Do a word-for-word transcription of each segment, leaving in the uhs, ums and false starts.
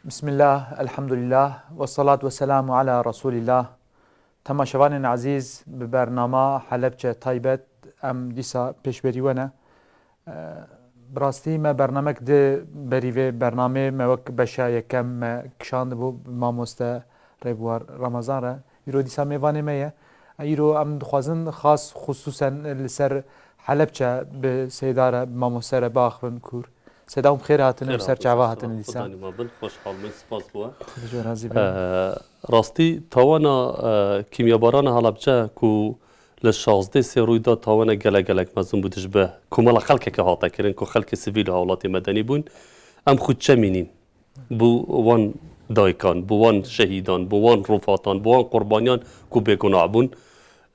Bismillah, elhamdulillah, ve salatu ve selamu ala Resulillah. Temaşevanên ezîz, bi bernama Helebçe taybet em dîsa pêşberî we ne. Eee, bi rastî me bernamek di berî vê bernamê me wek beşa yekem me kişandibû bi mamoste Rêbûar Ramazan re. Îro dîsa mêvanê me ye. Îro em dixwazin xas xusûsen li ser Helebçe bi Seyda re, bi mamoste re biaxivin kûr. Seyda hûn bi xêr hatine û ser çava hatine dîsa. Xwedanî ma bin, xweşhal bin, spas bo we. Xwedê ji we razî be. Eee, rastî tawana, eee, kîmyabarana Helebçe ku li şazdeh sê rûyda tawana gelek gelek mezin bû dij bi komela xelkeke hate kirin ku xelkê sivîl û hawlatê medenî bûn. Em xwe çemînîn. Bo wan dayikan, bo wan şehîdan, bo wan rûfatan, bo wan qurbaniyan ku bêgunah bûn,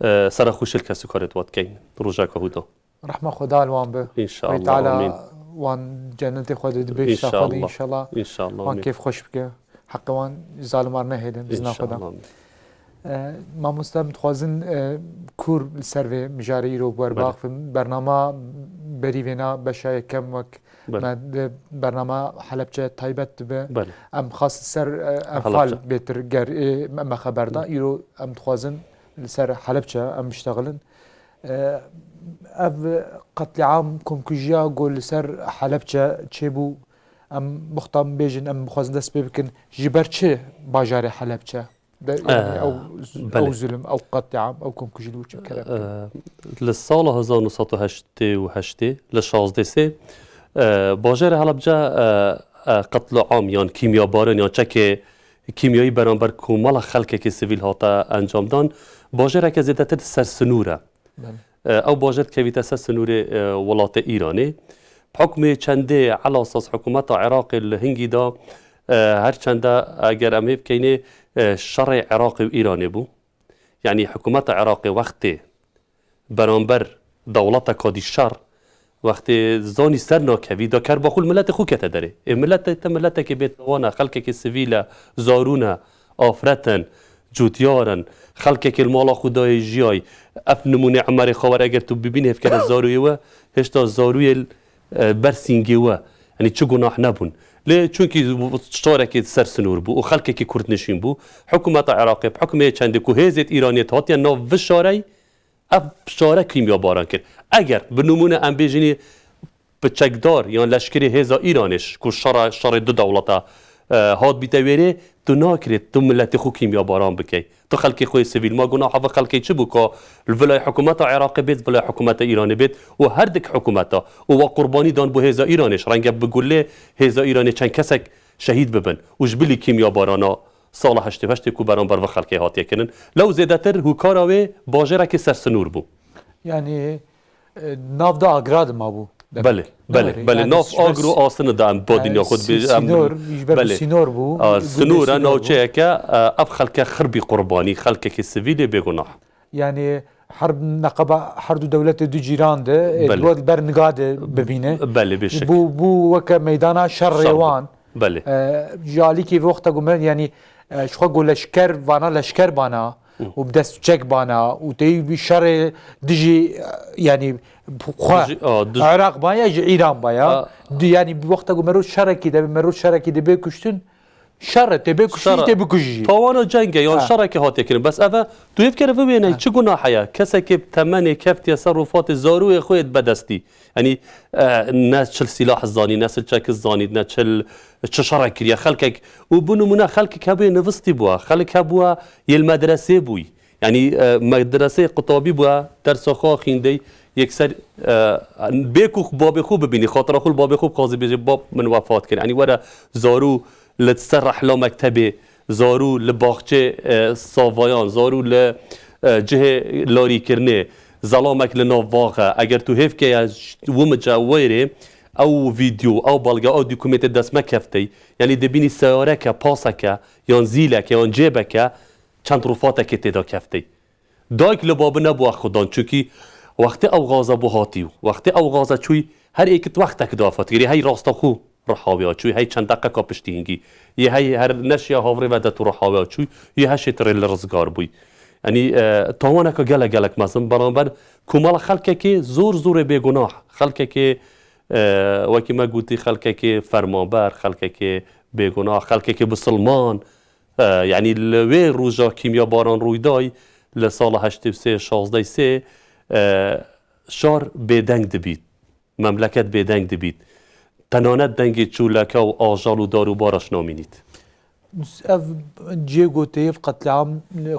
e, sera xwe şil kesûkarê di wa dikeyn. Rojeka Huda. Rehma Xweda li wan be. Înşallah, Xwedê Teala amîn. Wan cennetê Xwedê dibêj, Xwedê înşallah. Înşallah. Înşallah, wan amîn. Kêf xweş bike. Heqê wan zalimar nehêlin, bizna Xweda. Înşallah, amîn. E, mamoste, em dixwazin, e, kûr li ser vê mijarê îro bi we re biaxivin. Bernama berî vêna beşa yekem wek Belê. Me di bernama Helebçe taybet dibe. Belê. Em xas ser, e, Enfal Helebçe. Bêtir ger, e, me, me xeber da. Îro em dixwazin li ser Helebçe em biştexilin. E, ev qetlîam, komkujiya ku li ser Helebçe çêbû, em bixtan bêjin, em bixwazin dest pê bikin. Ji ber çi bajarê Helebçe? De, yani, Ee, ew, belê. Ew zulm, ew qetlîam, ew komkujî li wir çêkirine. Ee, li sala hezar neh sed û heştê û heştê, li şazdeh sê, ee, bajarê Helebce, ee, ee, qetlîam yan kîmyabaran yan çekê kîmyayî beramber komela xelkekî sivîl hate encamdan, bajareke zêdetir ser sinûr e. Belê. E, ew bajar dikevîte ser sinûrê, e, welatê Îranê. Bi hukmê çendê elasas hikûmeta Iraqê li hingî de, e, her çende eger em hêv keynê, e, şerê Iraqê û Îranê bû. Yanî hikûmeta Iraqê wextê beramber dewleteka dî şer, wextê zanî ser nakevî, da kerba xwe li miletê xwe kete derê. Ê miletê te miletekê bêtawan e, xelkekê sivîl e, zarûn e, afret in, cûtyar in, xelkekê li mala xwe dayê jiyayî. Ev nimûnê Emerê Xawer eger tu bibînî hêvkere zarûyê we, hêşta zarûyê, e, ber sîngê we. Yanî çi gunah nebûn. Lê çunkî şarekê ser sinûr bû û xelkekî kurdnişîn bû, hikûmeta Iraqê bi hukmê çendê ku hêzêt Îraniyê hatiye nav vi şarey, ev şare kîmyabaran kir. Eger bi nimûne em bêjinî bi çekdar yan leşkerê hêza Îranê ji ku şera, şerê du dewleta, e, hat bîte wêrê, tu nakirê tu miletê xwe kîmyabaran bikey. Tu xelkê xwe yê sivîl, ma gunaha vê xelkê çi bû ka li vilay hikûmeta Iraqê bêt, vilay hikûmeta Îranê bêt û her dik hikûmeta û wa qurbanî dan bo hêza Îranê ji renge bi gulê hêza Îranê çend kesek şehîd bibin û ji bilî kîmyabarana sala heştê û heştê ku beramber vê xelkê hatiye kirin. Lew zêdetir hûkara wê bajarekî ser sinûr bû. Yanî, e, nav da agra de mabû demek. Belê, belê, Doğru. Belê. Yanî nav ji ber agro asine de em bo e, dinya xwe si-, dibê-, em sînor, ji ber belê. Sînor bû, A, gundê sinûr e, sînor bû. Navçeyeke, e, ev xelke xirbî qurbanî, xelkekî sivîlê bêgunah. Yanî herb neqeba her du dewletê du cîran de, e, Belê. Di ber niga de bibîne. Belê, bêşek. Bû, bû weke meydana şerê wan. Belê. E, ji alîkî vê wexta ku me, yanî, e, ji xwe ku leşker vana, leşker bana Hı. û bi dest çek bana û tey bi şerê dijî, e, yanî xwe Dijî, a, dij- Iraq baya, ji Îran baya. A. Di, yanî bi wexta ku merov şerekî de, merov şerekî de bê kuştin, şer e, tê bê kuştin, Şer e. Tê bikujî. Tawana ceng e, yan Ha. Şerekê hatiye kirin. Bes eve, tu hêv kere vibêney, Ha. Çi gunah heye? Kesekê temenê keftiye ser rûfatê zarûyê xwe yê bedestî. Yanî, e, ne çil sîlah zanî, ne çil çek zanî, ne çil çi şerek kiriye. Xelkek, û bi nimûne xelkek hebûye nivistî bûye, xelk hebûye yê li medresê bûyî. Yanî, e, medreseyê qutabî bûye, dersa xwe xîndey, yekser, e, bê ku babê xwe bibînî, xatira xwe li babê xwe bixwazî bêjê, bab min wefat kir. Yanî were zarû li ser rehla mektebê, zarû li baxçê, e, savayan, zarû li, e, cihê larîkirinê, zelamek li nav vax e. Eger tu hêv keye wimice wêrê, ew vîdyo, ew belge, ew dokumentê dest me keftey. Yanî dibînî seyareke, paseke, yan zîleke, yan cêbeke, çend rûfatekê tê de keftey. Dayik li babî nebû xwedan, çunkî wextê ew gaza bû hatî û wextê ew gaza çûyî, her êkit wextek dafat girî, hey rasta xwe rihawiya çûyî, hey çend deqeka piştî hingî, yê hey her neşiya havrê ve de tu rihawiya çûyî, yê heşê tirê li rizgar bûyî. Yanî, e, tawaneke gelek gelek mezin, beramber komela xelkekê zor zorê bêgunah, xelkekê, e, wekî me gotî, xelkekê fermanber, xelkekê bêgunah, xelkekî bisilman, e, yanî li wê roja kîmyabaran rûy day, li sala heştê sê, şazdeh sê, e, şar bêdeng dibît, memleket bêdeng dibît. Tenanet dengê çûleka û ajal û dar û baraş namînît. Ev cihê gotê ev qetlîam,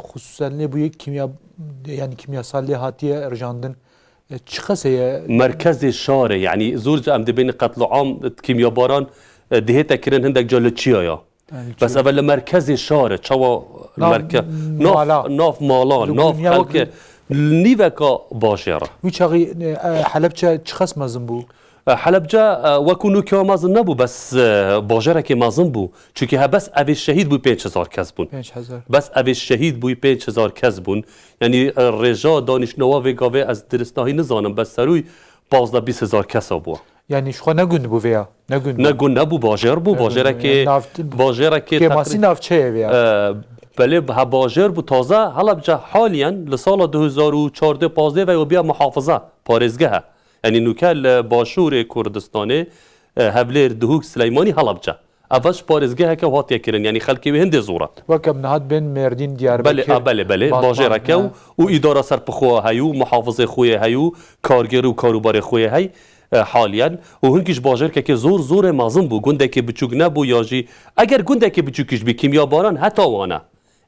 xusûsen lê bûye kîmya, yanî kîmyasal lê hatiye erjandin. E, çi qesê ye? Merkezê şarê, yanî zor ca em dibêne qetliam, kîmyabaran, e, dihête kirin hindek ca li çiyaya. Yani Bes çi- eve li merkezê şarê, çawa Nav merke-, nav, mala. Nav mala, Li nav Gurniya xelke, wek- li nîveka bajêr e. Wî çaxî, e, Helebçe çi qas mezin bû? E, Helebce, e, wekû nûkiya mezin nebû, bes, e, bajarekê mezin bû. Çunke hebes evê şehîd bû pênc hezar kes bûn. Pênc hezar. Bes evê şehîd bû pênc hezar kes bûn. Yanî, e, rêja danîştnawa vê gavê ez diristnahî nizanim, bes serûy pazdeh bîst hezar kesa bû. Yanî ji xwe ne gund bû vêya? Ne gund bû. Ne gund nebû, bajêr bû, Ne gund bû. bajêrekê, Yanî nav-, bajêrekê kêmasî teqrî-, navçeyê vêya. E, belê, ha bajêr bû, taze Helebce haliyen li sala du hezar û çardeh pazdeh ve biya muhafize, parêzgeh e. Yanî nûke li başûrê Kurdistanê, e, Hevlêr, Duhûk, Sileymanî, Helebce. Ev ji parêzgeheke hatiye kirin, yanî xelkê wê hindê zor e. Weke em niha dibên Mêrdîn, Diyarbekir, Belê, a, belê, belê. Batman, Bajêreke he. û, û îdara serpixwe heyû, muhafizê xwe yê heyû, kargêr û karûbarê xwe yê hey, e, haliyen. Û hinkî ji bajêrkekê zor, zorê mezin bû. Gundekê biçûk nebû ya jî, eger gundekê biçûkî ji bî kîmyabaran heta wan e.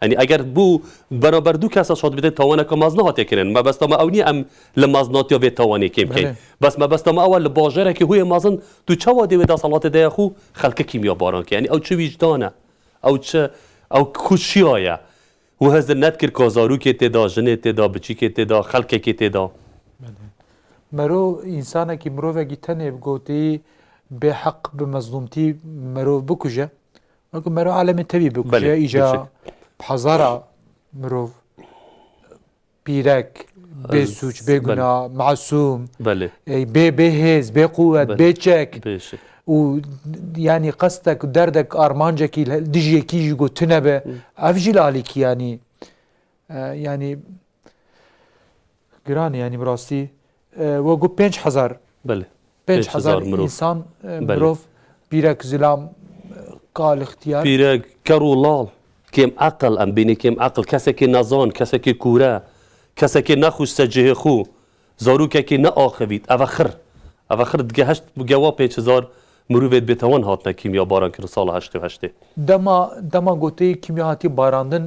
Yanî eger bû beraber du kesa şad bide tawaneke mezin hatiye kirin. Mebesta me ew niye em li mezinatiya vê tawanê kêm keyn. Belê. Bes mebesta me ew e li bajêrekê huyê mezin tu çawa dê wê desthilatê de ya xwe xelke kîmyabaran ke. Yanî ew çi wîcdan e? Ew çi, ew ku şiya ye? Û hizir nedikir ka zarokê tê da, jinê tê da, biçîkê tê da, xelkekê tê da. Belê. Mero, însanekî, mirovekî tenê bi gotî bê heq, bi mezlûmtî merov bikuje, weke mero alemê tevî bikuje, Belê, îca biçik. hezara mirov, pîrek, bê Ez, suç, bê belê. guna, masûm, Belê. ê, bê, bê hêz, bê quwet, Belê. bê çek. Bê çek. Û, yanî, qestek, derdek, armancekî li dijî yekî jî got tune be. Hı. Ev jî li alîkî, yanî, e, yanî, giran e, yanî, bi rastî, e, we got pênc hezar. Belê. Pênc hezar Pênc hezar mirov. însan, e, Belê. mirov, pîrek, zilam, e, kal, ixtiyar. Pîrek, ker û lal, kêm eqil, em bînî kêm eqil, kesekî nezan, kesekî kûre, kesekî nexwişt ser cihê xwe, zarokekî neaxivît, eve xir. Eve xir digeheşt gewa pênc hezar mirovê bêtewan hatine kîmyabaran kirin sala heştê û heştê. Dema, dema gotê kîmya hatî barandin,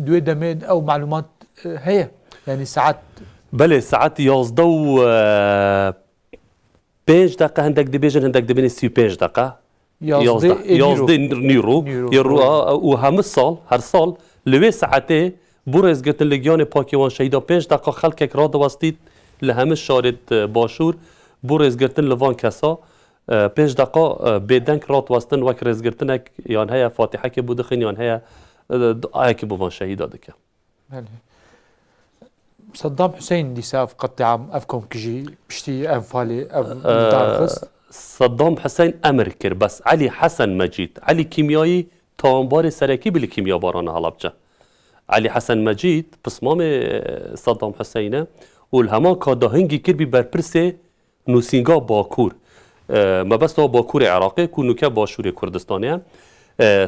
di wê demê ew malûmat, e, heye? Yanî saet Belê, saet yazdeh û, e, pênc deqe, hindek dibêjin, hindek dibêjin sî û pênc deqe. Yazdeh Yazdeh, ê nîro. yazdeh nîro. Nîro, Yê ro-, doğru. a, û hemû sal, her sal, li wê saetê bû rêzgirtin li giyanê pakê wan şehîda pênc deqa xelkek radiwestît li hemû şarêt, e, başûr, bû rêzgirtin li van kesa, e, pênc deqa, e, bêdeng radiwestin wek rêzgirtinek yan heye fatîhekê bû dixin yan heye, e, duayekê bû van şehîda dike. Belê. Seddam Huseyîn dîsa ev qetlîam, ev komkujî, piştî Enfalê, ev Ee, darxist. Seddam Huseyîn emir kir, bes Elî Hesen Mecîd, Elî Kîmyayî tawanbarê serekî bû li kîmyabarana Helebce. Elî Hesen Mecîd pismamê, e, Seddam Huseyîn e û li heman ka da hingî kirbî berpirsê nûsînga Bakur. E, mebesta Bakurê Iraqê ku nûke Başûrê Kurdistanê ye. E,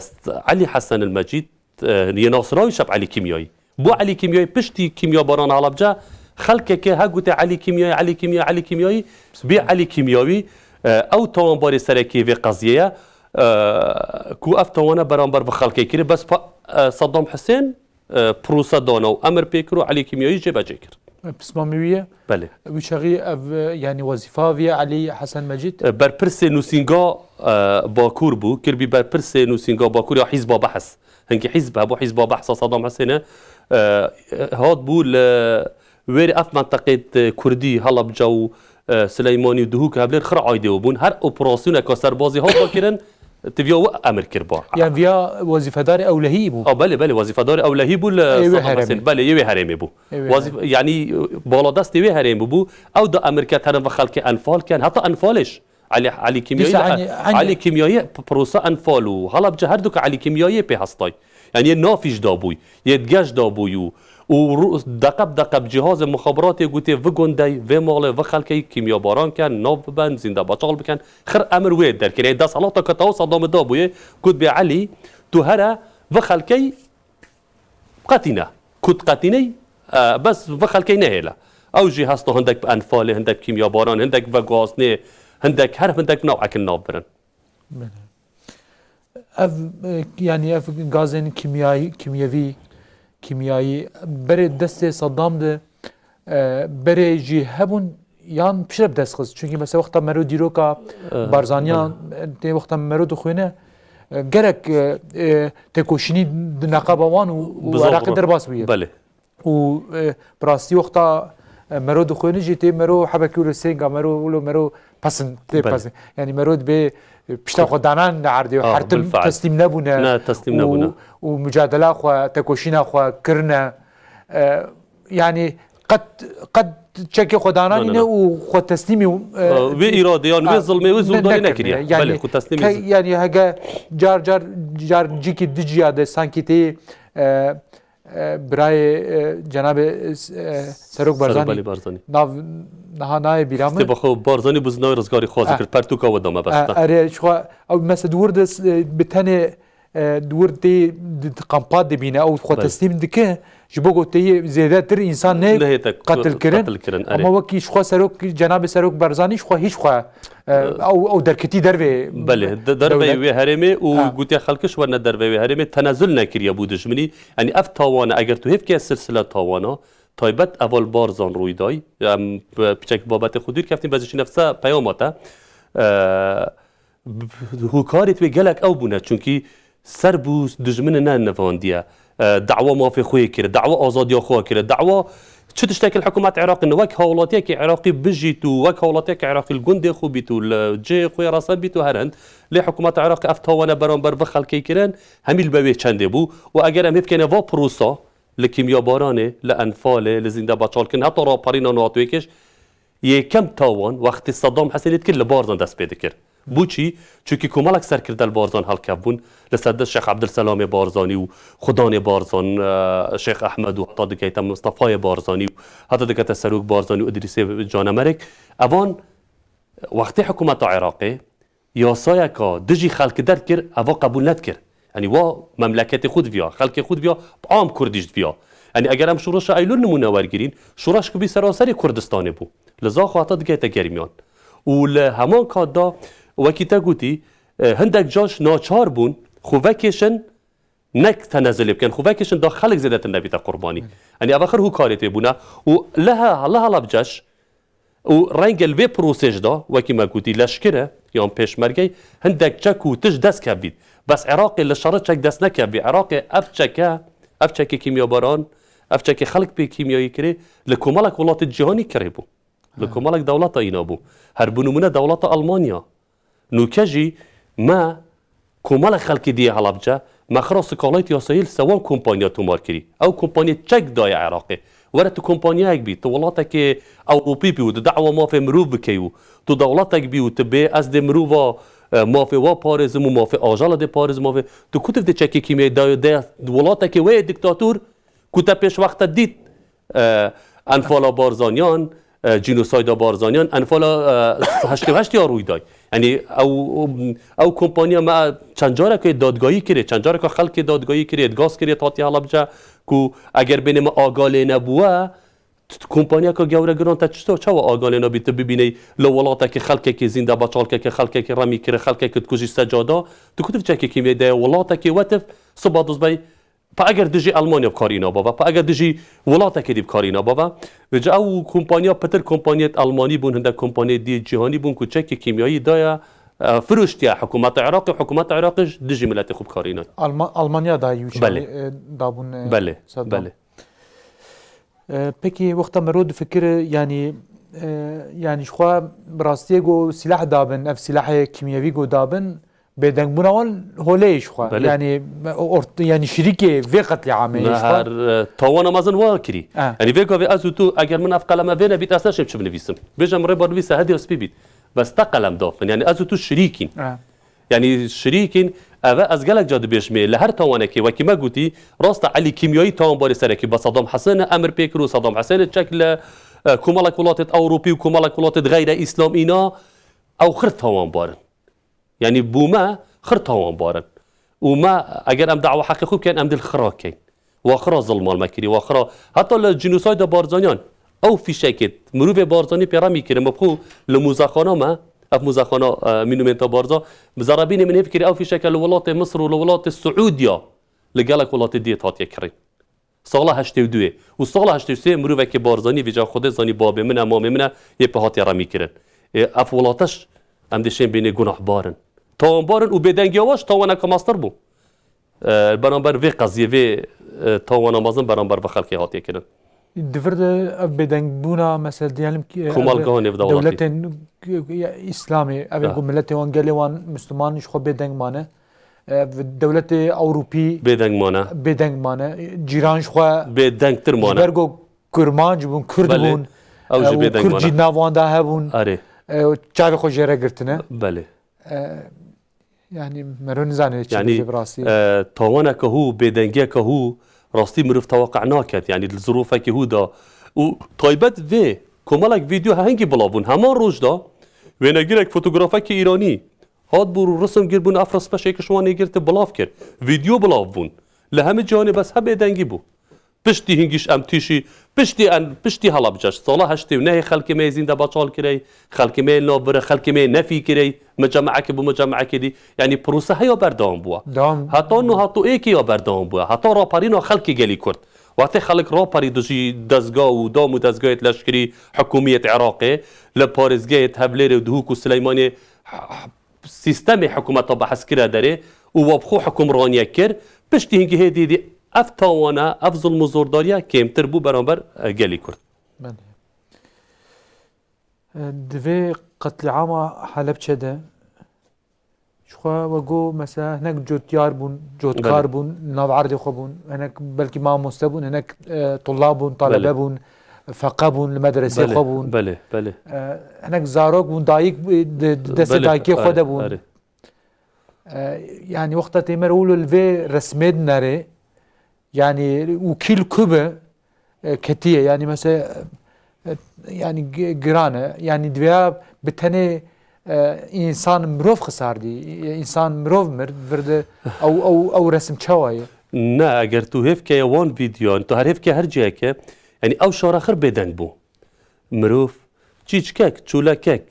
Elî Hesen el Mecîd, e, yê nasraw jî şeb Elî Kîmyayî. Bû Elî Kîmyayî piştî kîmyabarana Helebce xelkeke he gote Elî Kîmyayî, Elî Kîmyayî, Elî Kîmyayî. Bî Elî Kîmyayî, e, ew tawanbarê serekî vê qeziyê ye, e, ku ev tawane beramber bi xelkê kiri. Bes pa-, e, Saddam Husên, e, prosedana û emir pê kir û Elî Kîmyayî jêbecê kir. Pismamê wî ye? Belê. Wî çaxî ev, e, yanî wezîfa vî ye Elî Hesen Mecîd? E, berpirsê nûsînga, e, Bakur bû, kirbî berpirsê nûsînga Bakur ya Hîzba Behs. Hinkî hîzb hebû, Hîzba Behsa Saddam Husên e. E, hat bû li wêrê ev menteqê, e, Kurdî, Helebce û, e, Sileymanî û Duhûk, Hevlêr xir aydê û bûn. Her operasyoneka serbazî hat kirin, tiviya wî emir kir ba. Yan viya wezîfedarê ewlehî bû? A, belê, belê, wezîfedarê ewlehî bû li Ê wê Saddam herêmê. Husên. Belê, yê wê herêmê bû. Ê wê Wezîf-, herêmê. Yanî, baladestê wê herêmê bû. Ew da emir ket herin ve xelkê enfal ken. Heta enfalê jî. Elî, Elî Kîmyayî Dîsa le-, enî, enî. Elî Kîmyayî p-, prosa enfal û Helebce her du ke Elî Kîmyayî pê hestay. Yanî yê nafî jî dabûy, yê digeş dabûy û, û ru-, deqe bi deqe bi cihazê muxabiratê gotê, "Vi gundey, vê malê, vi xelkey kîmyabaran ken, nav biben, zîndebaçal biken." Xir emir wê derkir. Yanî desthilata ka tawa Saddamê dabûyê, got bê Elî, "Tu here, vi xelkey qetîne. Ku tu qetîney, e, bes vi xelkey nehêle." Ew jî hesta hindek bi enfalê, hindek bi kîmyabaran, hindek bi veguhastinê, hindek her hindek bi nav ekin nav birin. Belê. Ev, e, yanî ev gazên kîmyayî, kîmyevî, kîmyayî berê destê Saddam de, e, berê jî hebûn yan piştre bi dest xist? Çünkü mesela wexta mero dîroka E, Barzaniyan, e, tê wexta mero dixwîne, e, gerek, e, e, têkoşînî di neqeba wan û, û Bizan Iraqê xwe. Derbas bûye. Belê. Û, e, bi rastî wexta, e, mero dixwîne jî tê mero hebekî wilo sênga, mero wilo mero pesin, tê Belê. Pesin. Yanî mero dibê, e, pişta xwe danan li erdê, Ah, her tim bilfeal. Teslîm nebûne. Ne, teslîm Û, nebûne. Û mücadela xwe, tekoşîna xwe kirine. E, yanî qet, qet çekê xwe dananîne Ne, ne, ne. Û xwe teslîmî, e, Ee, wê îradeyan, wê Ah, zilmê, wê ne, zûldarî nekiriye. Nekiriye. Yanî Belê, xwe teslîmî ke-, zil- yanî hege car, car, car cîkî diciya de sankî tê, e, e, birayê, e, cenabê, e, Serok Serok Barzanî. Belî Barzanî. Nav niha nayê bîra min. Tê bixwe Barzanî bû zinawê rizgarî xwe Ah. Zikir pertûka we dame Ah, besta. Erê, ji xwe, ew mesela di wir de, e, bi tenê, e, di wir tê di, di kampa dibîne, ew xwe Belê. Teslîm dike, ji bo ku tê zêdetir însan ne Nehête qetil kirin. Qetil kirin, erê. Ama wekî ji xwe Serok, cenabê Serok Barzanî ji xwe hîç xwe, e, ew, ew derketî dervê Belê, de-, derveyê dewlet. Wê herêmê û Ha. Gotiye xelkiş werne derveyê wê herêmê tenezul nekiriye bû dijminî. Yanî ev tawane, eger tu hêvkeye silsile tawana, taybet eval Barzan rûy day. Em, p-, piçek babetê xwe dûr keftin, bezî şî nefse peyama te. E, b-, b-, hûkarê wê gelek ew bûne, çunkî ser bû dijmine ne nivandiye. E, dawa mafê xwe yê kir, dawa azadiya xwe kir, dawa çi tiştekî li hikûmeta Iraqê ne, wek hawlatiyekî Iraqî bijît û wek hawlatiyekî Iraqî li gundê xwe bît û li cihê xwe yê resen bît û her hind. Lê hikûmeta Iraqê ev tawane beramber vê xelkê kirin, hemî li be wê çendê bû. Û eger em hêvkene va prosa, li kîmyabaranê, li enfalê, li zîndebaçalkirin, heta raperîna Nato yekêş, yê kem tawan wextê Saddam Husênê dikir, li Barzan dest pê dikir. Bo çi? Çunkî komelek serkirde li Barzan helkevbûn, li ser dest Şêx Ebdilselamê Barzanî û xudanê Barzan, e, Şêx Ehmed û heta dikeyte Mistefayê Barzanî û heta dikete Serok Barzanî û Idrîsê Canemerek. Evan wextê hikûmeta Iraqê yasayeka dijî xelkî derdikir, eva qebûl nedikir. Yanî wa memleketê xwe diviya, xelkê xwe diviya, bi am kurdî jî diviya. Yanî eger em şoreşa Eylûl nimûne wergirîn, şoreş ku bî seranserê Kurdistanê bû. Li Zaxo heta digihête Germiyan. Û li heman kat de wekî te gotî, e, hindek caş naçar bûn xwe vekêşin, nek tenezulê bikin, xwe vekişin da xelk zêdetir nebîte qurbanî. Yanî ev axir hûkarê tê bûne û li he-, li Helebce û rengê li vê prosê jî de, wekî me gotî, leşkir e yan pêşmergey, hindek çek û tij dest kevbît. Bes Iraqê li şerê çek dest nekevbî. Iraqê ev çeke, ev çekê kîmyabaran, ev çekê xelk pê kîmyayî kirê, li komelek welatê cîhanî kirê bû. Li komelek dewleta îna bû. Her bi nimûne dewleta Almanya. Nûke jî me komelek xelkê diyê Helebce, me xira skalayê yasayî li ser wan kompanya tomar kirî. Ew kompanyê çek daye Iraqê. Were tu kompanyayek bî, tu welatekê Ewropî bî û tu dawa mafê mirov bikey û tu dewletek bî û tu bê ez dê mirova, e, mafê wa parêzim û mafê ajala dê parêzim, mafê tu ku tu dê çekê kîmyayî dayê, dê welatekê wê yê diktator ku te pêşwexte dît, e, enfala Barzaniyan, e, cînosayda Barzaniyan, enfala, e, heştê heşt ya rûy day. Yanî ew, ew kompanya me çend careke dadgayî kirê, çend careke xelkê dadgayî kirê, gaz kirê hatiye Helebce ku eger bênê me aga lê nebûwe, t-, t-, kompanyaka gewre giran te çito, çawa aga lê nabî tu bibîney li welatekî xelkekî zînde baçalkeke, xelkekî remî kire, xelkekî dikujî secada, tu ku tu çekê kîmyayî deye welatekê we tiv, siba dizbey, Pa eger dijî Almanya bi karî nabava, pa eger dijî welatekê dî bi karî nabava, vêca ew kompanya pitir kompanyêt Almanî bûn, hindek kompanyêt dî cîhanî bûn ku çekê kîmyayî daya, e, firoştiye hikûmeta Iraqê, hikûmeta Iraqê ji dijî miletê xwe bi karî nayê. Alma-, Almanya dayî wî Belê. Çaxê, e, dabûn, e, Belê, Seddam. Belê. E, pekî wexta mero difikire, yanî, e, yanî ji xwe bi rastiyê go sîlah dabin, ev sîlahê kîmyevî go dabin, bêdengbûna wan holê ye ji xwe. Belê. Yanî, ort-, yanî şirîkê vê qetlîamê ye ji xwe. Her, e, tawana mezin wa kirî. Ha. Yanî vê gavê ez û tu, eger min ev qeleme vê nebît, ez neşêm çi binivîsim. Bêje min rêbar nivîse, hedê spî bît. Bes te qelem daf min. Yanî ez û tu şirîk in. Ha. Yanî şirîk in, Ev e, ez gelek ca dibêjmê, li her tawanekê, wekî me gotî, rast e, Elî Kîmyayî tawanbarê serekî be Saddam Husên e emir pê kir û Saddam Husên çek li, e, komelek welatêt Ewropî û komelek welatêt xeyre Îslam îna, ew xir tawanbar in. Yanî bo me xir tawanbar in. Û me, eger em dawa heqê xwe bikin, em dê li xira keyin. Wa xira zilmal me kirî, wa xira. Heta li cînosayda Barzaniyan, ew fîşekê, mirovê Barzanî pê remî kirin, me bi xwe li muzexana me, ev muzexana, e, Monumenta Barza, bi zerrebînê min hêv kirî, ew fîşeke li welatê Misir û li welatê Siûdiya, li gelek welatê diyê hatiye kirin. Sala heştê û duyê. Û sala heştê û sê mirovekî Barzanî vêca Xwedê zanî babê min e, mamê min e, yê pê hatiye remî kirin. Ê, ev welataş em dê şên bênê gunahbar in. Tawanbar in û bêdengiya wan ji tawaneke meztir bû. E, beramber vê qeziyê, vê, e, tawana mezin beramber vê xelkê hatiye kirin. Di vir de ev bêdengbûna, mesela, diyelim ki, e, Komal ev gihane bi dewletên, e, Îslamê, ev ê ku miletê wan, gelê wan Müslüman ji xwe bêdeng mane. E, dewletê Ewropî bêdeng mane. Bêdeng mane. Cîran ji xwe bêdengtir mane. Ji ber ku Kurmanc bûn, Kurd Belê. Bûn, ew jî e, û bêdeng Kurd mane. Jî nav wan de hebûn. Erê. E, çavê xwe jê re girtine. Belê. E, yanî mero nizane çi Yanî, bêje bi rastî. E, tawaneke hû, bêdengiyeke hû, rastî mirov teweqe naket. Yanî li zirofekî hû de. Û taybet vê, komelek vîdeo hengî bila bûn. Heman roj de, wênegirek fotografekî Îranî, hat bû û risim gir bûn, ev rispek ji wan ê girtî bilav kir. Vîdeo bilav bûn. Li hemî cîhanê bes hebê dengî bû. Piştî hingî ji em tîşî, piştî em, piştî Helebce ji sala heştê û nehê xelkê me yê zînde beçal kirey, xelkê me yê navbire, xelkê me yê nefî kirey, micemecekê bû micemecekê dî. Yanî prose heya berdewam bûye. Dewam. Heta niha tu êkê ya berdewam bûye. Heta raperîna xelkê gelî Kurd. Wextê xelk raperî dijî dezga û dam û dezgahêt leşkerî, hikûmiyêt Iraqê, li parêzgehêt Hevlêrê û Duhok û Sileymanê, sîstemê hikûmeta behs kire derê û we bi xwe hikûmraniyek kir, piştî hingî hê dî dî ev tawana, ev zulm û zordariya kêmtir bû beramber, e, gelî Kurd. Belê. E, di vê qetlîama Helebçe de ji xwe we got, mesela, hinek cotyar bûn, cotkar Belê. Bûn, li nav erdê xwe bûn, hinek belkî mamoste bûn, hinek, e, tulab bûn, talebe Belê. Bûn, feqe bûn, li medresê Belê, xwe bûn. Belê, belê. E, hinek zarok bûn, dayik, e, di, di destê Belê, dayikê xwe erê, de bûn. Erê. E, yanî wexta têmer û li vê resmê dinere, yanî û kî li ku be, e, ketiye. Yanî mesela, e, yanî gi-, giran e. Yanî divêya bi tenê, e, însan mirov xisardî. E, însan mirov mir, vir de ew, ew, ew resim çawa ye? Ne, eger tu hêvkeye wan vîdyoyan, tu her hêvke her ciheke, yanî ew şara xir bêdeng bû. Mirov, çîçkek, çûlekek,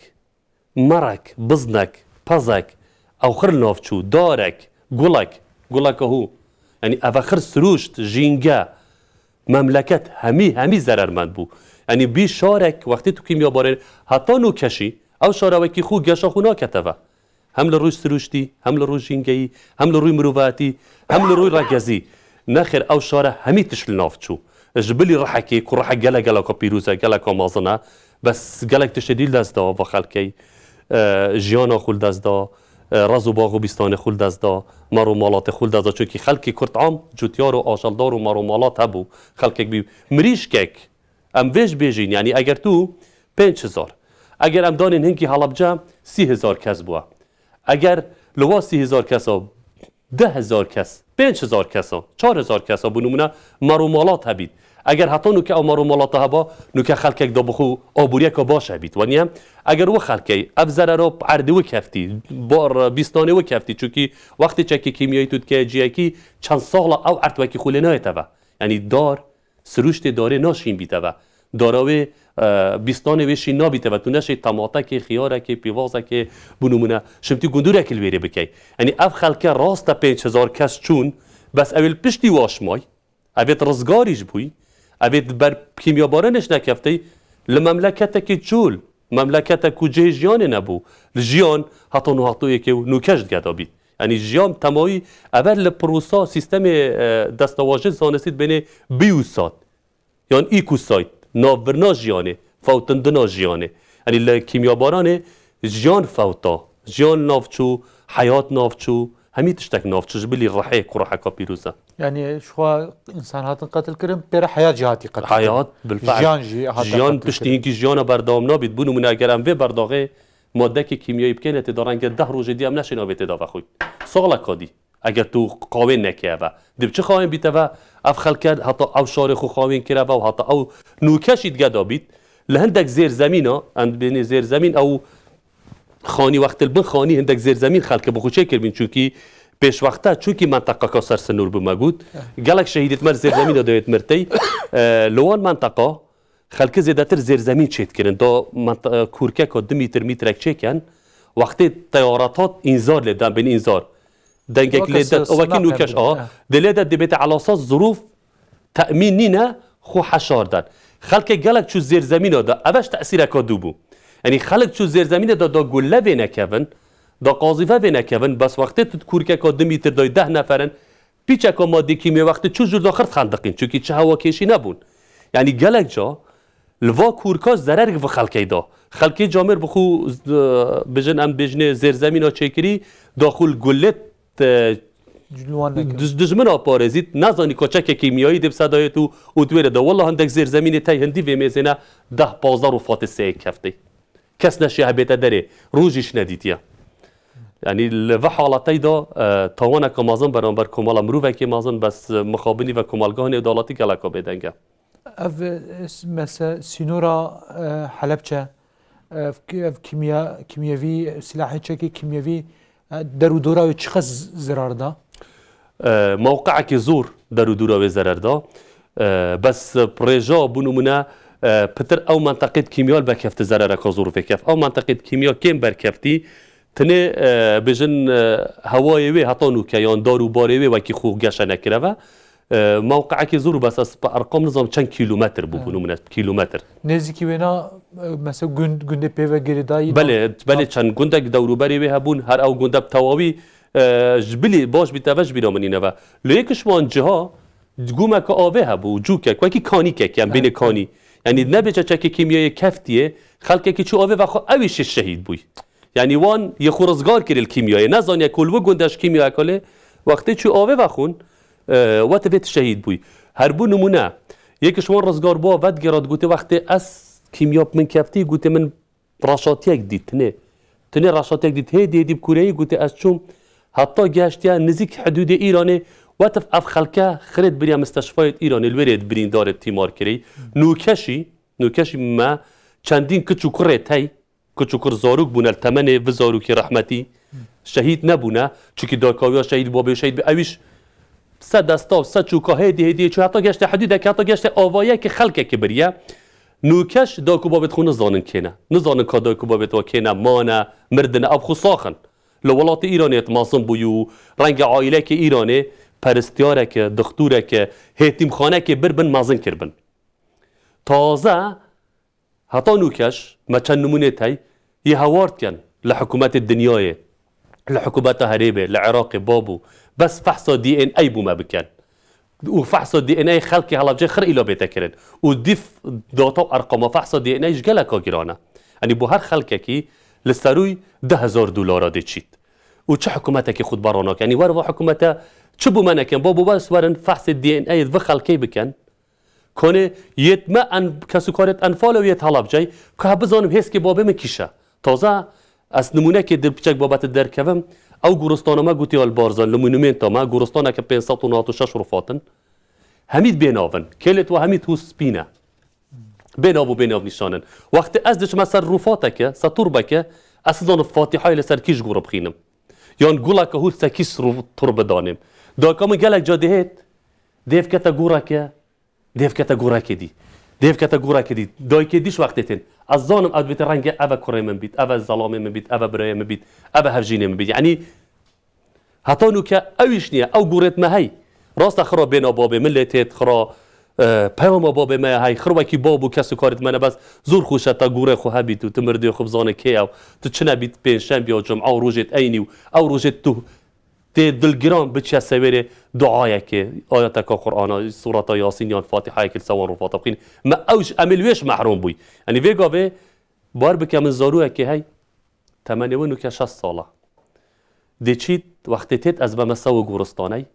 merek, biznek, pezek, ew xir li nav çû, darek, gulek, guleke hû. Yanî ev xir sirûşt, jînge, memleket, hemî, hemî zerermend bû. Yanî bî şarek, wextê tu kîmyabarên heta nû keşî, ew şara wekî xwe geşa xwe nakete ve. Hem li rûy sirûştî, hem li rûy jîngeyî, hem li rûy mirovatî, hem li rûy regezî. Nexêr ew şara hemî tişt li nav çû. Ji bilî rihekê, ku rihek gelek geleka pîroz e, geleka mezin e, bes gelek tiştê dî li dest da va xelkê, e, jiyana xwe li dest da, e, rez û bax û bîstanê xwe li dest da, mar û malatê xwe li dest da. Çunkî xelkê Kurd am cutyar û ajeldar û mar û malat hebû. Xelkek bî mirîşkek, em vê jî bêjîn, yanî eger tu pênc hezar, eger em danên hinkî Helebce sî hezar kes bûye. Eger li wa sî hezar kesa deh hezar kes, pênc hezar kesa, çar hezar kesa, bi nimûne, mar û malat hebît. Eger heta nûke ew mar û malata heba, nûke xelkek da bi xwe aboriyeka baş hebît. Waniye? Eger wi xelkey, ev zerera erdê wi keftî, bar bîstanê wi keftî, çunkî wextê çekê kîmyayî tu dikeye ciyekî, çend sala ew erd wekî xwe lê nayête ve. Yanî dar, sirûştê darê naşîn bîte ve. Dara wê, e, bîstanê wê şîn nabîte ve. Tu neşê tematekê, xiyarekê, pîvazekê, bi nimûne, şimtî gundûrekê li wêrê bikey. Yanî ev xelke rast e pênc hezar kes çûn, bes ew ê li piştî waşmay, ev ê rizgarî ji bûy, ev ê di ber kîmyabaranê ji nekeftey, li memleketekî çûl, memleketek ku cihê jiyanê nebû, li jiyan heta nû heta yekê û nûke ji digeda bît. Yanî jiyan temayî, ev e li pirosa sîstemê, e, destewajê zanistî dibênê bî û sat. Yan îkûsayt, navbirina jiyanê, fewtindina jiyanê. Yanî li kîmyabaranê jiyan fewta, jiyan navçû, heyat navçû, hemî tiştek navçû ji bilî rihê ku riheka pîroz e. Yanî ji xwe însan hatin qetil kirin, pê re heyat jî hatî qetil kirin. Heyat, bilfe'l. Jiyan jî hate Jiyan qetil piştî kirin. Hinkî jiyana berdewam nabît. Bi nimûne eger em vê berdagê madekê kîmyayî bikêne tê de renge deh rojê dî em neşên avê tê de vexwîn. Saleka dî. Eger tu qawên neke eve. Dê bi çi qawên bît eve? Ev xelke heta ew şarê xwe qawên kir eve û heta ew nûke jî dige da bît. Li hindek zêrzemîna, em dibênê zêrzemîn, ew xanî wextil bin xanî hindek zêrzemîn xelke bi xwe çêkiribîn, çunkî pêşwexte, çunkî menteqaka ser sinûr bi me got, gelek şehîdêt me li zêrzemîna dayêt mirtey. E, li wan menteqa xelkê zêdetir zêrzemîn çêdikirin. Da ment-, e, kûrkeka du mîtir, mîtrek çêken, wextê teyarat hat, înzar lê dan, bên înzar. Dengek Weke lê de, s-, o wekî sima nûkeş qebre. A. Ha. Dê lê de dibête elasa zirûf te'mîn nîne, xwe heşar den. Xelkê gelek çû zêrzemîna de, ev ji tesîreka dû bû. Yanî xelk çû zêrzemîna de, da gulle vê nekevin, da qazîfe vê nekevin, bes wextê tu kûrkeka du mîtir dayî deh neferin, pîçeka madî kîmyewî wextê çû jûr da xirt xendiqîn, çunkî çi hewakêşî nebûn. Yanî gelek ca li va kûrka zerer bi xelkê da. Xelkê camêr bi xwe, e, bijin em bêjinê zêrzemîna çêkirî, da xwe li gullet, e, Ji wan nekin. Dij-, dijmina parêzît, nezanî koçeke kîmyayî dê bi sedayê tu û tu wê re de. Wela hindek zêrzemînê tey hindî vê mêzêne deh pazdeh rûfatê seyê keftê. Kes neşiya hebête derê, rojîş nedîtiye. Yanî li vê halatey de, e, tawaneke mezin beramber komala mirovekê mezin, bes, e, mixabinî ve komalgahê nêwdalatî geleka bêdeng e. Ev, e, s-, mese-, sînora, e, Helepçe, ev ki-, ev kîmya-, kîmyevî, silahê çekê kîmyevî, e, der û dora wê çiqas z-, zirar da? E, mewqeekê zor der û dora wê zerer da. E, bes, e, rêja, bo nimûne, e, pitir ew menteqê kîmya li bekefti zerereka zor vêkef. Ew menteqê kîmya kêm berkeftî, Tinê, e, bêjin, e, hewayê wê heta nûke yan dar û barê wê wekî xwe geşe nekireve. E, mewqeekê zor û bes ez bi erqam nizam çend kîlometr bû, Evet. bi nimûne kîlometr. Nêzîkî wêna, e, mesela gund, gundê pê ve girêdayî Belê, na-, belê na- çend gundek dewrûberê wê hebûn, her ew gundek tewawî, e, ji bilî baş bî teve ji bîra min nîne ve. Lê yek ji wan ciha gumeke avê hebû, cûkek, wekî kanîkek, yan Evet, bênê evet. kanî. Yanî nebêje çekê kîmyayê keftiye, xelkekî çû avê ve xwe ew î şi şehîd bûy. Yanî wan yê xwe rizgar kir li kîmyayê. Nezaniye ku li wi gund de ji kîmyayeke lê wextê çû avê vexwin, e, we ti vê ti şehîd bûy. Her bo nimûne, yek ji wan rizgar bû, vedigera digotê wextê ez kîmya bi min keftî, gotê min reşatiyek dît, tinê. Tinê reşatiyek dît, hêdî hêdî bi kûreyî gotê ez çûm, heta gehiştiye nizîk hidûdê Îranê, we ti ev xelke xirêt biriye misteşfayêt Îranê, li wê rê birîndarê tîmar kirî. Nûkeşî, nûkeşî me çendîn kiç û kurê tey, Kiç û kur zarok bûne li temenê vi zarokî rehmetî. Şehîd nebûne. Çunkî dayka wî ya şehîd bû, babê wî şehîd bû. Ew îş se desta, se çûka hêdî hêdî çû heta geşte hidûdeke, heta geşte avayekî xelkekî biriye. Nûkeş dayk û babêt xwe nizanin kê ne. Nizanin ka dayk û babêt wa kê ne, mane, mirdine, ev xwe sax in. Li welatê Îranê et mezin bûyî û renge aîlekê Îranê peristiyareke, dixtûreke, hêtîmxanekê bir bin mezin kiribin. Taze Heta nûkeş me çend nimûnê tey yê hewar dikin li hikûmetê dinyayê, li hikûmeta herêmê, li Iraqê, babû, bes fehsa D N A bû me bikin. Û fehsa D N A xelkê Helebcê xir îla bête kirin. Û dîf data û erqama fehsa D N A ji geleka giran e. Yanî bo her xelkekî li serûy du hezar dolara dê çît. Û çi hikûmetekî xwe dibe ranake? Yanî wer va hikûmete çi bû me nekin? Babû bes werin fehsê D N A yê vi xelkê bikin. Konê yêt me en-, kesûkarêt Enfal û yêt Helebceyê, ku hebe bizanim hêskê babê min kîş e. Taze ez nimûnekê di piçek babetê derkevim, ew goristana me gotiya li Barzan, li monumenta me, goristaneke pênc sed û newed û şeş rûfat in. Hemî bênav in. Kêlêt we hemî hû spî ne. Bênav û bênav nîşan in. Wextê ez diçime ser rûfateke, ser turbeke, ez nizanim Fatîhayê li ser kî ji gor bixînim. Yan guleke hû ser kî rû-, turbe danêm. Dayika min gelek ca dihêt, dêv kete goreke, Dêv kete gorekê dî. Dêv kete gorekê dî. Dayikê dî ji wextê tên. Ez zanim ev dibête rengê eve kurê min bît, eve zelamê min bît, eve birayê min bît, eve hevjînê min bît. Yanî heta nûke ew îş niye. Ew gorêt me hey. Rast e xira bêna babê min lê têt, xira, e, peyama babê me ye hey. Xir wekî bab û kesûkarêt me ne bes zor xweş e te gorê xwe hebît û tu mirdê xwe bizanê kê ew. Tu çine bît pêncşembiya, cuma û rojêt eynî û ew rojêt tu Tê dilgiran biçe sewêrê duayekê, ayeteka Qur'ana, sureta Yasîn yan Fatîhayekê li ser wan rûfata bixîn. Me ew ji, em ê li wê ji mehrûm bûy. Yanî vê gavê bar bike min zarûyekê hey, temenê wê nûke şeş sala. Dê çît wextê têt ez beme sewe goristaney,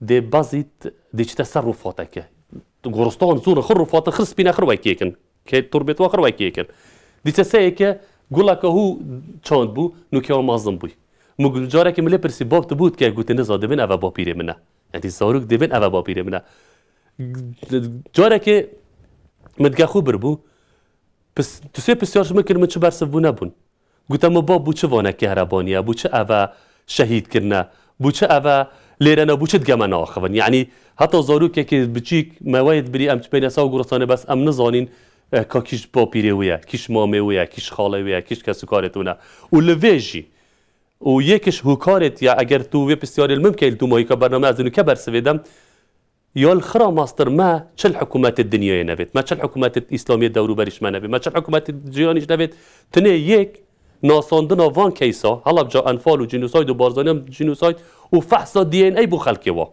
dê bezît, dê çite ser rûfateke. Goristan zûr in, xir rûfatin, xir spîne, xir wekê kin. Kê turbêt wa xir wekê kin. Dîse seyeke guleke hû çand bû, nûke wa mezin bûy. Min gu-, carekê min lê pirsî, bab tu bû dike, gote niza, dibên eve bapîrê min e. Yanî zarok dibên eve bapîrê min e. Carekê min dike xwe bir bû, pis-, tu sê pisyar ji min kir, min çi bersiv bû nebûn. Gote min bab bû çi vanekê here baniye, bû çi eve şehîd kirine, bû çi eve lêrene, bû çi dike me neaxivin. Yanî heta zarokekê biçîk me wayê dibirî, em çi bêne ser goristanê, bes em nizanîn, eh, ka kî ji bapîrê wê ye, kî ji mamê wê ye, kî ji xalê wê ye, kî ji kesûkarê tune. Û li vê jî, û yek ji hokarêt ya, eger tu vê pisyarê li min bikey, li dûmahîka bername ez ê nûke bersivê dem, ya li xira mastir me çil hikûmetê dinyayê nevêt, me çil hikûmetê îslamiyê dewrûberî ji me nevê, me çil hikûmetê cîranî ji nevêt, tinê yek nasandina van keysa, Helebca, Enfal û cînosayd û Barzaniya cînosayd û fehsa D N A bo xelkê wa.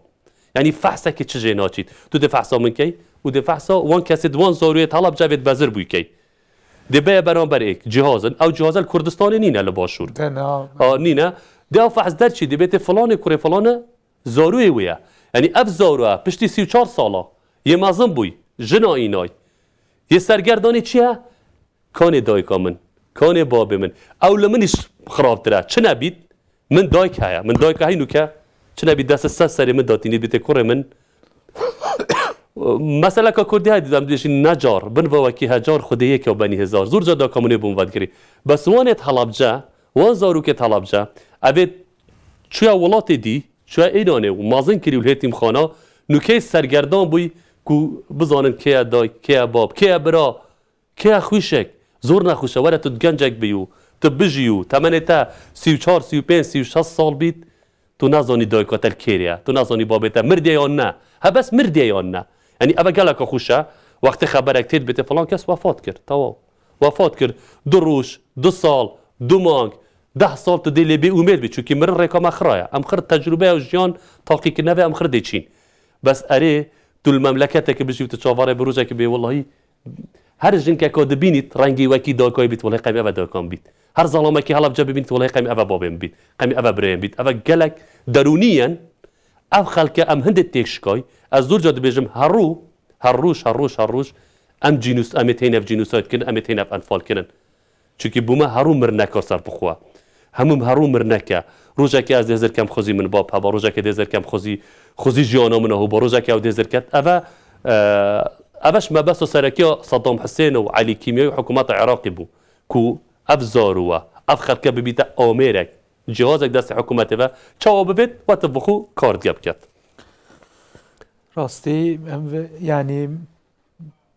Yanî fehsekê çi jê naçît. Tu dê fehsa min key û dê fehsa wan kesê di wan zarûyê di Helebca vê di bezir bûy key. Dê beye beramber êk cihazin. Ew cihaze li Kurdistanê nîne li başûr. Dena. A, nîne. Dê ew fehs derçî, dê bêtê filanê kurê filane zarûyê wê ye. Yanî ev zarû e, piştî sî û çar sala yê mezin bûy, jina înay. Yê sergerdanê çi ye? Kanê dayika min, kanê babê min. Ew li min îş xirabtir e. Çi nebît? Min dayik heye. Min dayika heynuke. Çi nebît dest ser serê min datînî bîtê kurê min. Meseleka Kurdî heye didem dibêjî necar, bin ve wekî hecar, Xwedê yek ya benî hezar. Zor ca dayika min ê bûn vedigirî. Bes wanê di Helebce, wan zarokê di Helebce, evê çûye welatê dî, çûye Îranê û mezin kirî û li hêtîmxana, nûkey sergerdan bûy ku bizanin kê ye dayik, kê ye bab, kê ye bira, kê ye xwişek. Zor nexweş e, were tu gencek bî û tu bijî û temenê te sî û çar, sî û pênc, sî û şeş sal bît, tu nezanî dayika te li kêrê ye, tu nezanî babê te mirdiye yan ne. Hebes mirdiye yan ne. Yanî eve geleka xweş e, wextê xeberek tê dibêtê filan kes wefat kir, tewaw. Wefat kir. Du roj, du sal, du mang, deh sal tu dê lê bê umêd bî. Çunkî mirin rêka me xira ye. Em xir tecrûbeya jiyan taqîkirine vê em xir dê çîn. Bes erê, tu li memleketeke bijî û tu çavarê bi rojekê bê, wellahî her jinkeka dibînît rengê wekî dayikayê bît, wellahî qemî eve dayikan bît. Her zalamekî Helebce bibînît, wellahî qemî eve babên bît, qemî eve birayên bît. Eve gelek derûnî yen, ev xelke em hindê têk şikay. Ez zor ca dibêjim, her rû, her roj, her roj, her roj em cînus-, em ê tênev cînûsayd kirin, em ê tênev enfal kirin. Çunkî bûme herû mirneka ser bi xwe. Hemû herû mirneke. Rojekê ez dê hizir kem xwezî min bab heba, rojekê dê hizir kem xwezî, xwezî jiyana min hûba, rojekê ew dê hizir ket. Eve, e, eve ji mebesta serekiya Saddam Husên û Elî Kîmyayî û hikûmeta Iraqê bû ku ev zarû we, ev xelke bibîte amêrek, cihazek destê hikûmetê ve, çawa bibêt, we tu bi xwe kar dike biket. Rastî, em ve, yanî,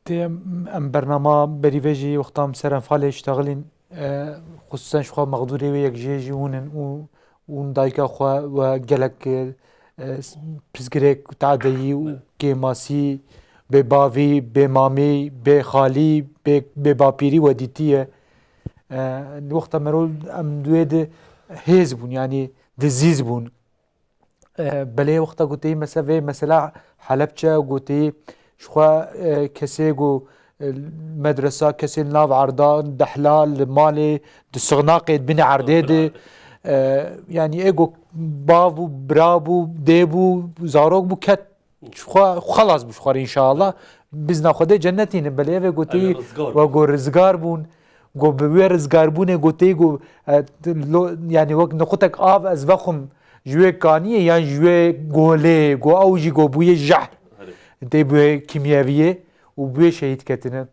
Tê em, em bernama berî vê jî wexta em ser enfalê ştexilîn, e, xusûsen ji xwe mexdûrê wê yek jê jî hûn in û, û hûn dayika xwe we gelek, e, s-, pirsgirêk, tadeyî û kêmasî, bêbavî, bêmamî, bêxalî, bê, bêbapîrî we dîtiye. E, wexta merol em di wê di hêz bûn, yanî di zîz bûn. E, belê wexta ku tê mese-, vê mesela Helebçe ku tê ji xwe, e, kesê ku, e, medresa, kesê li nav erda, dehla, li malê, di sixnaqê, di binê erdê de, e, yanî ê ku bav bû, bira bû, dê bû, zarok bû, ket ji xwe xelas bû ji xwe re înşallah. Bizna Xwedê cennetî ne, belê ev ê ku tê Ev ê rizgar we ku rizgar bûn, ku bi wê rizgarbûnê ku tê ku, e, lo-, yanî wek niqutek av ez vexwim, ji wê kaniyê yan ji wê golê, go ew jî go bûye jehr. Erê. Tê bûye kîmyeviyê û bûye şehîd ketine.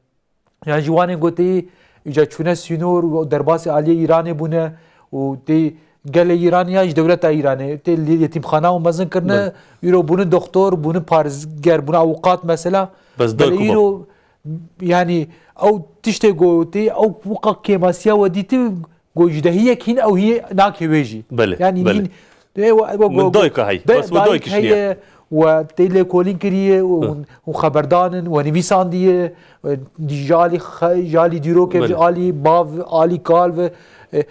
Yan ji wanê gotê îca çûne sînor û derbasî aliyê Îranê bûne û tê gelê Îranê yan ji dewleta Îranê tê li yetîmxana û mezin kirine, Belê. îro bûne doktor, bûne parêzger, bûne avûkat mesela. Bes Belê dayku îro, yanî ew tiştê gotê, ew wika kêmasiya we dîtî, Go ji dehiyek hîn ew hî nake wê jî. Belê, Yanî belê. hîn, e, we, we, Min go, dayika hey, de, bes we dayik dayik iş niye. heye, we tê lêkolîn kiriye, û Hı. hûn, hûn xeberdan in, we nivîsandiye, we ji alî xe-, ji alî dîrokê, Belê. ji alî bav, alî kal ve, e,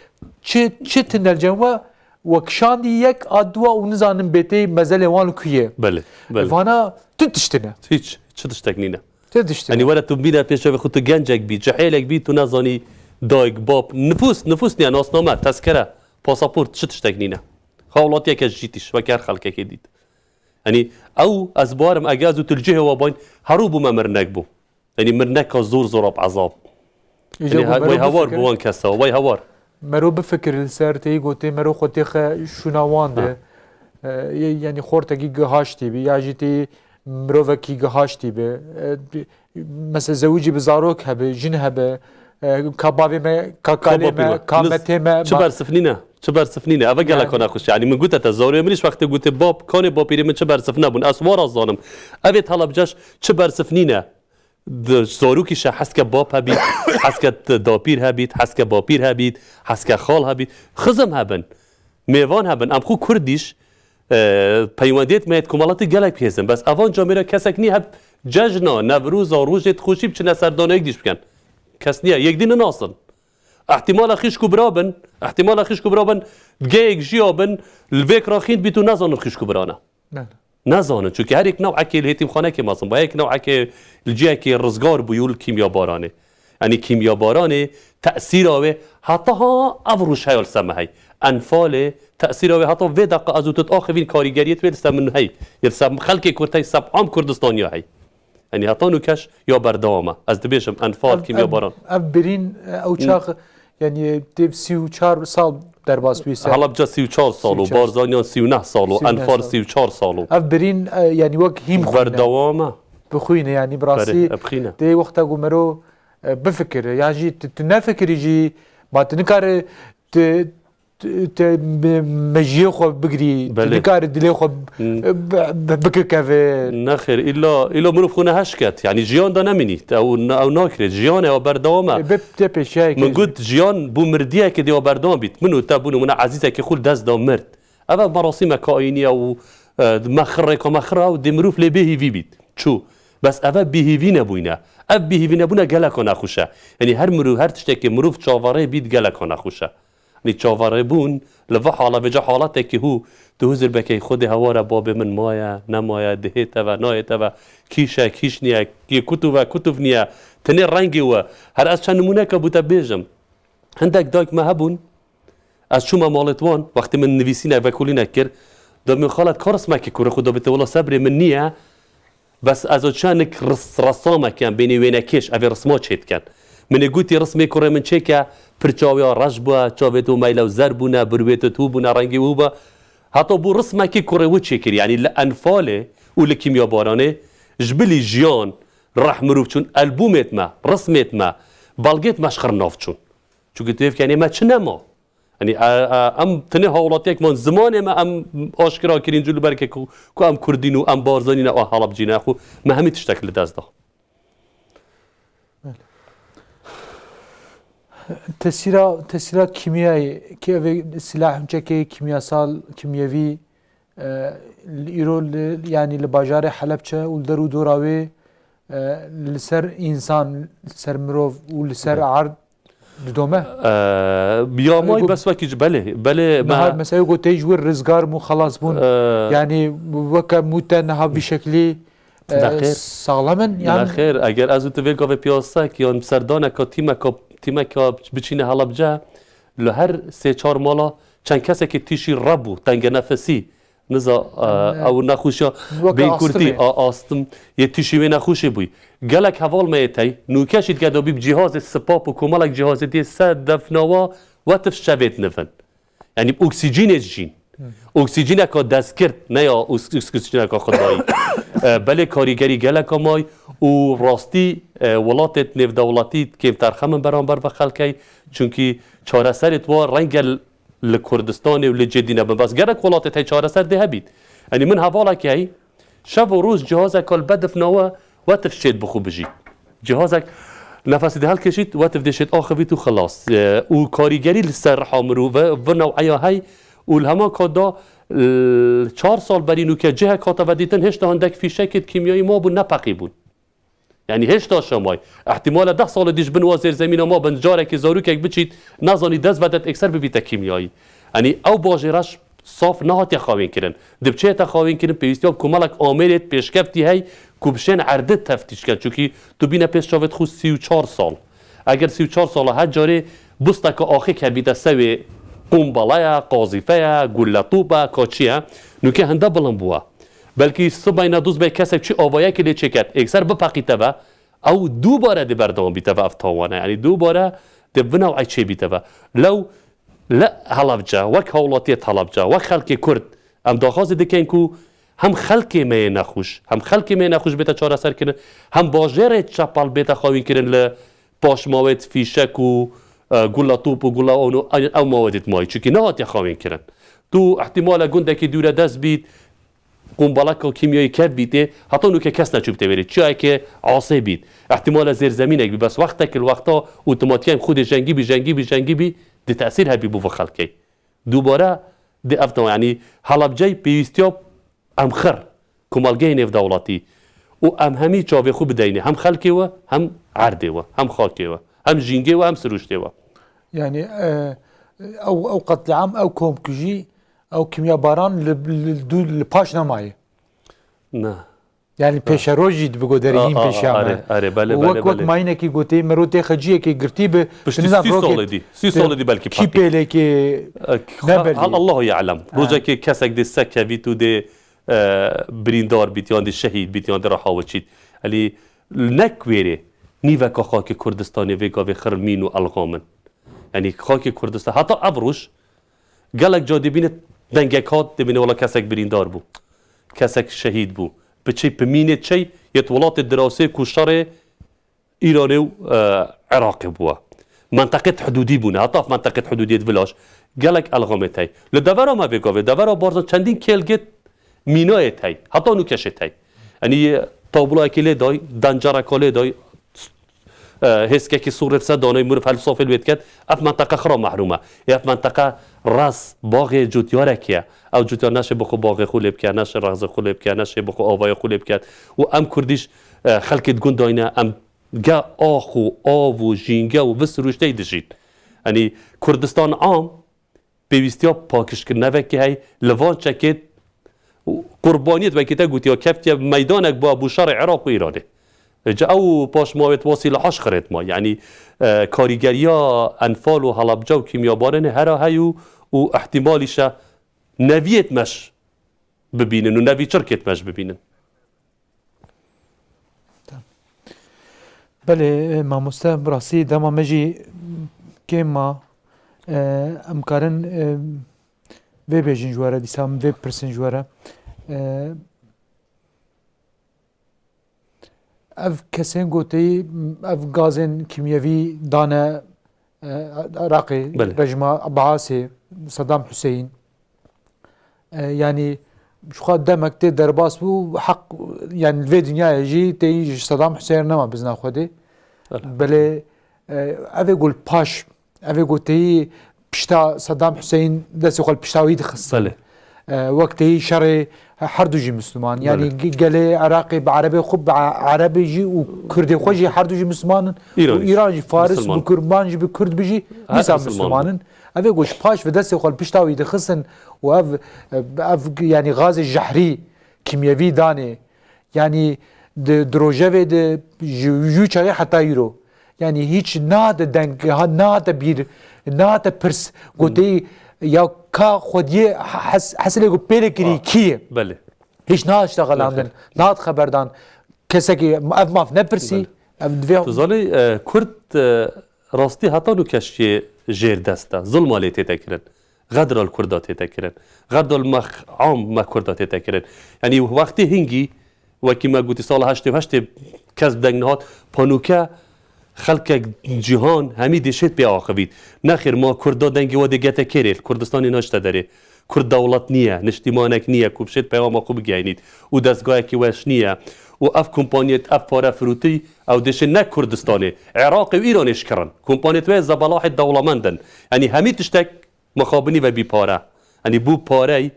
çi, çi tune li cem we, we kişandî yek a dua û nizanin bê tê mezelê wan li ku ye. Belê, belê. Vana tu tiştine. Hiç, çi tiştek nîne. Tê diştine. Yanî were tu bîne pêşevê xwe tu gencek bî, cihêlek bî, tu nezanî dayik, bab, nifûs, nifûs niye, nasname, tezkere, pasaport, çi tiştek nîne. Hawlatiyeke jî tîş, weke her xelkekê dît. Yanî ew, ez barim, ege ez û tu li cihê we bayn, herû bû me mirnek bû. Yanî mirneka zor zor ap ezab. Îca Yanî ku he-, mero wey hawar bû bifikire. wan kesa, wey hawar. Mero bifikir li ser tê gotê, mero xwe têxe şûna wan de. Ha. E, ye-, yanî xortekî gihaştî bi, ya jî tê mirovekî gihaştî bi. E, bi-, mesela zewicî bi zarok hebe, jin hebe, e, ka bavê me, ka kalê me, ka metê me, çi ma- bersif nîne, çi bersif nîne. Eve gelek Yani- xwe nexweş. Yanî min gote te, zarokê min jî wextê gote bab, kanê bapîrê min çi bersif nebûn. Ez wara zanim. Evê Helebce çi bersif nîne. Di zarokî şe heske bap hebît, heske t-, dapîr hebît, heske bapîr hebît, heske xal hebît. Xizim hebin, mêvan hebin. Em xwe Kurdîş, e, peywendiyet me yê komelatî gelek bihêzin. Bes evan camêra kesek nî heb cejna, Newroza, rojê dixweşî biçine ser dana yek dîş bikin. Kes niye, yek dî ninasin. Ehtimala xîşk û bira bin, ehtimala xîşk û bira bin, geyek jiya bin, li vêk ra xînd bît û nezanin xîşk û bira ne. Bele. Nezanin, çunke her yek newekê li hêtîmxanekê mezin bû, her yek newekê li cihekê rizgar bûyî û li kîmyabaranê. Yanî kîmyabaranê tesîra wê heta ha ev roj heya li ser me hey. Enfalê tesîra wê heta vê deqa ez û tu axivîn karîgeriyet wê li ser min hey. Li ser xelkê Kurd hey, ser am Kurdistaniya hey. Yanî heta nûkeş ya berdewam e. Ez dibêjim enfal, Ev, ev, kîmyabaran. Ev birîn, e, ew Hı. çax, yanî tê sî û çar sal derbas bûyî ser. Helebce sî û çar sal û Sî û çar. Barzaniyan sî û neh sal û Sî û neh enfal sal. Sî û çar sal û. Ev birîn, e, yanî wek hîm xwîne. Berdewam e. Bixwîne, yanî bi rastî Berê, e, bixwîne. Tê wexta ku mero, e, bifikire, yan jî tu, tu nefikirî jî, ma tu nikare tu, tu, tu me-, mejiyê xwe bigirî, tu Belê. nikare dilê xwe Hmm. bi, bi, bikikeve. Nexêr, îlla, îlla mirov xwe neheş ket. Yanî jiyan de nemînî. Ew, ew nakirê. Jiyan e, ew berdewam e. E, bi tê pêşiyayê Min kê got, jiyan bû mirdiyekê dê ew berdewam bît. Min û te bûn û min ezîzekê xwe li dest da, mird. Ev, ev merasîmeke ayînî ye û, e, mexirêka mexira û dê mirov lê bêhîvî bît. Çû. Bes ev, ev bêhîvî nebûyne. Ev bêhîvî nebûne geleka nexweş e. Yanî her mirov, her tiştekê mirov çaverê bît geleka nexweş e. Yanî çaverêbûn li vê hala, vêca halatekî hû, tu huzir bekey Xwedê heware babê min maye, nemaye, dihête ve, nayête ve, kîş e, kîş niye, yê kutu ve, kutuv niye, tenê rengê we. Her ez çend nimûneke bo te bêjim. Hindek dayik me hebûn, ez çûme malê wan, wextê min nivîsînek, vekolînek kir, da min xalet ka rismekê kurê xwe da bite, wela sebrê min niye, bes ez o çanik ris-, resameke em bênî wênekêş, evê risma çêdikin. Min ê gotî rismê kurê min çêke, pir çawiya reş bûye, çavê tu meylew zer bûne, birwê tu tû bûne, rengê wî bû. Heta bû rismekê kurê wî çêkirî, yanî li enfalê û li kîmyabaranê ji bilî jiyan, reh mirov çûn, elbûmêt me, rismêt me, belgêt me ji xir nav çûn. Çunke tu hêv kenê me çi nema. Yanî, e, e, em tenê hawlatiyek man zimanê me em aşkira kirîn cû li ber ke ku, ku em Kurdîn û em Barzanî ne û Helebcî ne xwe me hemî tiştek li dest da. Tesîra, tesîra kîmyayê, kê ev ê silah, çekê kîmyasal, kîmyevî, e, li îro li, yanî li bajarê Helebçe û li der û dora wê, e, li ser însan, li ser mirov û li ser Evet. erd didome? E, ya may Ego- bes wekî ji, belê, belê, me Niha mesela gotê ji wir rizgar bûn, xelas bûn. E, Yanî weke mûte niha vî şeklî, e, Nexêr. saxlem in? Yan Nexêr, eger ez û tu vê gavê piyasek yan serdaneka tîmeka, tîmeka biçîne Helebce, li her sê çar mala çend kesekî tîşî rebû, tengenefesî, niza, e, Em, ew nexweşiya weke bênkurtî, astımê. a, astım, yê tîşî wê nexweşê bûyî. Gelek heval me yê tey, nûke jî dike dabî bi cîhazê sipap û komelek cîhazê dê se defnawa wetif şevêt nivin. Yanî bi oksîjînê jîn. Hı. Oksîjîneka destgirt, ne ya oks-, oks-, oksîjîneka xwedayî. E, belê karîgerî geleka may û rastî, e, welatêt nêvdewletî kêmterxem in beramber ve xelkey. Çunkî çareserêt wa renge li Kurdistanê û li cêdî nebin. Bes gerek welatêt hey çareser dê hebît. Yanî min hevalekî hey, şev û roj cihazeka li bedif nawe, we tif şêt bixwe bijî. Cihazek nefesî dê helkêşît, we tif dê şêt axivît û xilas. E, û karîgerî li ser riha mirove, vi new'eya hey û li hema ka da, e, çar sal berî nûke cihek hate vedîtin, hêşta hindek fîşekêt kîmyayî mabûn, nepeqî bûn. Yanî hêşta şamay. Ehtimale deh salê dî ji bin wa zêrzemîna ma bin carekê zarokek biçît, nezanî dest vedet ekser bibîte kîmyayî. Yanî ew bajêr reş saf nehatiye xawîn kirin. Di biçeyê te xawîn kirin, pêwîstiya bi komelek amêrêt pêşkeftî hey ku bi şên erdê teftîş ken. Çunkî tu bîne pêş çavêt xwe sî û çar sal. Eger sî û çar sala her carê busteke axê kevbîte sewê, qombaleya, qazîfeya, gulletûba, ka çi ye, nûke hinde bilind bûye. Belkî sibeyne dûz bê kesek çi avayekê lê çêket, êkser bipeqîte ve, ew dubare dê berdewam bîte ve ev tawane. Yanî dubare dê vina û ey çêbîte ve. Lew Li Helebce, wek hawlatiyê Helebce, wek xelkê Kurd, em daxwazê dikin ku hem xelkê me yê nexweş, hem xelkê me yê nexweş bête çareserkirin, hem bajêrê çepel bête xawînkirin li paşmawêt fîşek û, e, gula top û gula on û ew mawedê dimayî. Çunkî nehatiye xawînkirin. Tu ihtimale gundekî dûre dest bît, qumbaleka kîmyayî kev bîtê, heta nûke kes neçûbite wêrê. Çiyayeke asê bît. Ehtimale zêrzemînek bî, bes wextek li wexta otomatîkên xwedê jengî bî, jengî bî, jengî bî, di tesîr hebî bo vî xelkê. Dubare di ev tema, yanî Helebceyê pêwîstiya em xir, komelgehê nêvdewletî û em hemî çavê xwe bideyne, hem xelkê we, hem erdê we, hem xakê we, hem jîngê we, hem sirûştê we. Yani e, ew, ew qetlîam, ew komkujî, ew kîmyabaran li, li, li, li paş nemaye. Ne. Yani pêşerojî dibigo derê hîn pêşiya me. Are, are, belê, belê, wek, wek mayînekî gotê, mero tê xeciyekê girtî bi, piştî sî salê dî, sî salê dî belkî kî pêlekê nebelî. Allahu ya'lem. Rojekê kesek dê sekevît û dê e, birîndar bît, yan dê şehîd bît, yan dê rehawiçît. Elî nek wêrê nîveka xakê Kurdistanê vê gavê xir mîn û elxam in. Yanî xakê Kurdistan, heta ev roj gelek ca dibîne dengek hat, dibîne wela kesek birîndar bû. Kesek şehîd bû. Bi çi, bi mînê çey, yet welatê dirasê ku şerê Îranê û, e, Iraqê bûye. Menteqet hidûdî bûne. Heta ev menteqet hidûdiyê di vila jî gelek elxamê tey. Li devera me vê gavê, devera Barzan çendîn kêlgê mînayê tey. Heta nû keşê tey. Yanî tabloyekê lê day, dancareka lê day, e, hêskekî sûrê ser danay, mirov hel sofê li wê diket. Ev menteqe xira mehrûm e. Ê ev menteqe res, baxê cotyarekê ye. Ew cotyar neşê bi xwe baxê xwe lê bike, neşê rexzê xwe lê bike, neşê bi xwe avayê xwe lê bike. Û em Kurdîş, e, xelkê di gund dayne, em ge ax û av û jînge û vi sirûşteyî dijîn. Yanî Kurdistan am pêwîstiya pakişkirinevekê heye li van çekê qurbaniyê wekî te gotiye keftiye meydanek bû, bû şerê Iraq û Îranê. Ca ew paşmawêt wasî li Aşxirêt ma. Yanî, e, karîgeriya Enfal û Helebce û kîmyabaranê hera heye û, û ihtimalî şe neviyêt meş bibînin û nevî çirkêt meş bibînin. Belê, e, mamoste, bi rastî dema me jî kêm ma, e, em karin, e, vê bêjin ji we re, dîsa em vê bipirsin ji we re. E, ev kesên goteyî, ev gazên kîmyevî dane, e, Iraqê, Belê. rejîma Baasê, Saddam Huseyîn. E, yanî ji xwe demek tê derbas bû, heq, yanî li vê dinyayê jî têyî ji Saddam Huseyîn nema bizna Xwedê. Belê. Belê, e, ev ê ku li paş, ev ê ku têyî pişta Saddam Huseyîn destê xwe li pişta wî dixistin. Belê. E, wek têyî şerê herdu jî Misliman. Yanî Belê. ge-, gelê Iraqê bi Erebê xwe, bi Erebê jî û Kurdê xwe jî herdu jî Misliman in. Îran Û jî Îran jî Faris Misliman. bi Kurd, Van jî bi Kurd bijî, Her dîsa Misliman Misliman bû. in. Ev ê ku ji paş ve destê xwe li pişta wî dixistin û ev, ev yanî gazê jehrî, kîmyevî danê. Yanî di, di rojevê de ji, ji wî çaxê heta îro. Yanî hîç nade deng, ha, nade bîr, nade pirs. Gotê ya ka xwediyê hes, hesilê ku pêle kirî Ah, kî ye? belê. Hîç nahişte xelandin, Belê. nahat xeberdan. Kesekî ev maf nepirsî, Belê. ev divê Tu zanî, e, Kurd, e, rastî heta nû keşiyê jêr dest e. Zulma lê tête kirin. Xedra li Kurda tête kirin. Xedra li me x-, am me Kurda tête kirin. Yanî wextê hingî, wekî me gotî sala heştê û heştê kes bi deng nehat, panûke xelkek cîhan hemî dê şêt pê axivît. Nexêr ma Kurda dengê we dê gete kêrê, li Kurdistanê naşte derê. Kurd dewlet niye, niştîmanek niye ku bişêt peyama xwe bigeynît û dezgayekî weş niye û ev kompaniyê ev pare firûtî ew dê şê ne Kurdistanê, Iraqê û Îranê şikirin. Kompaniyê wê zebalahê dewlemend in. Yanî hemî tiştek mixabinî ve bî pare. Yanî bû parey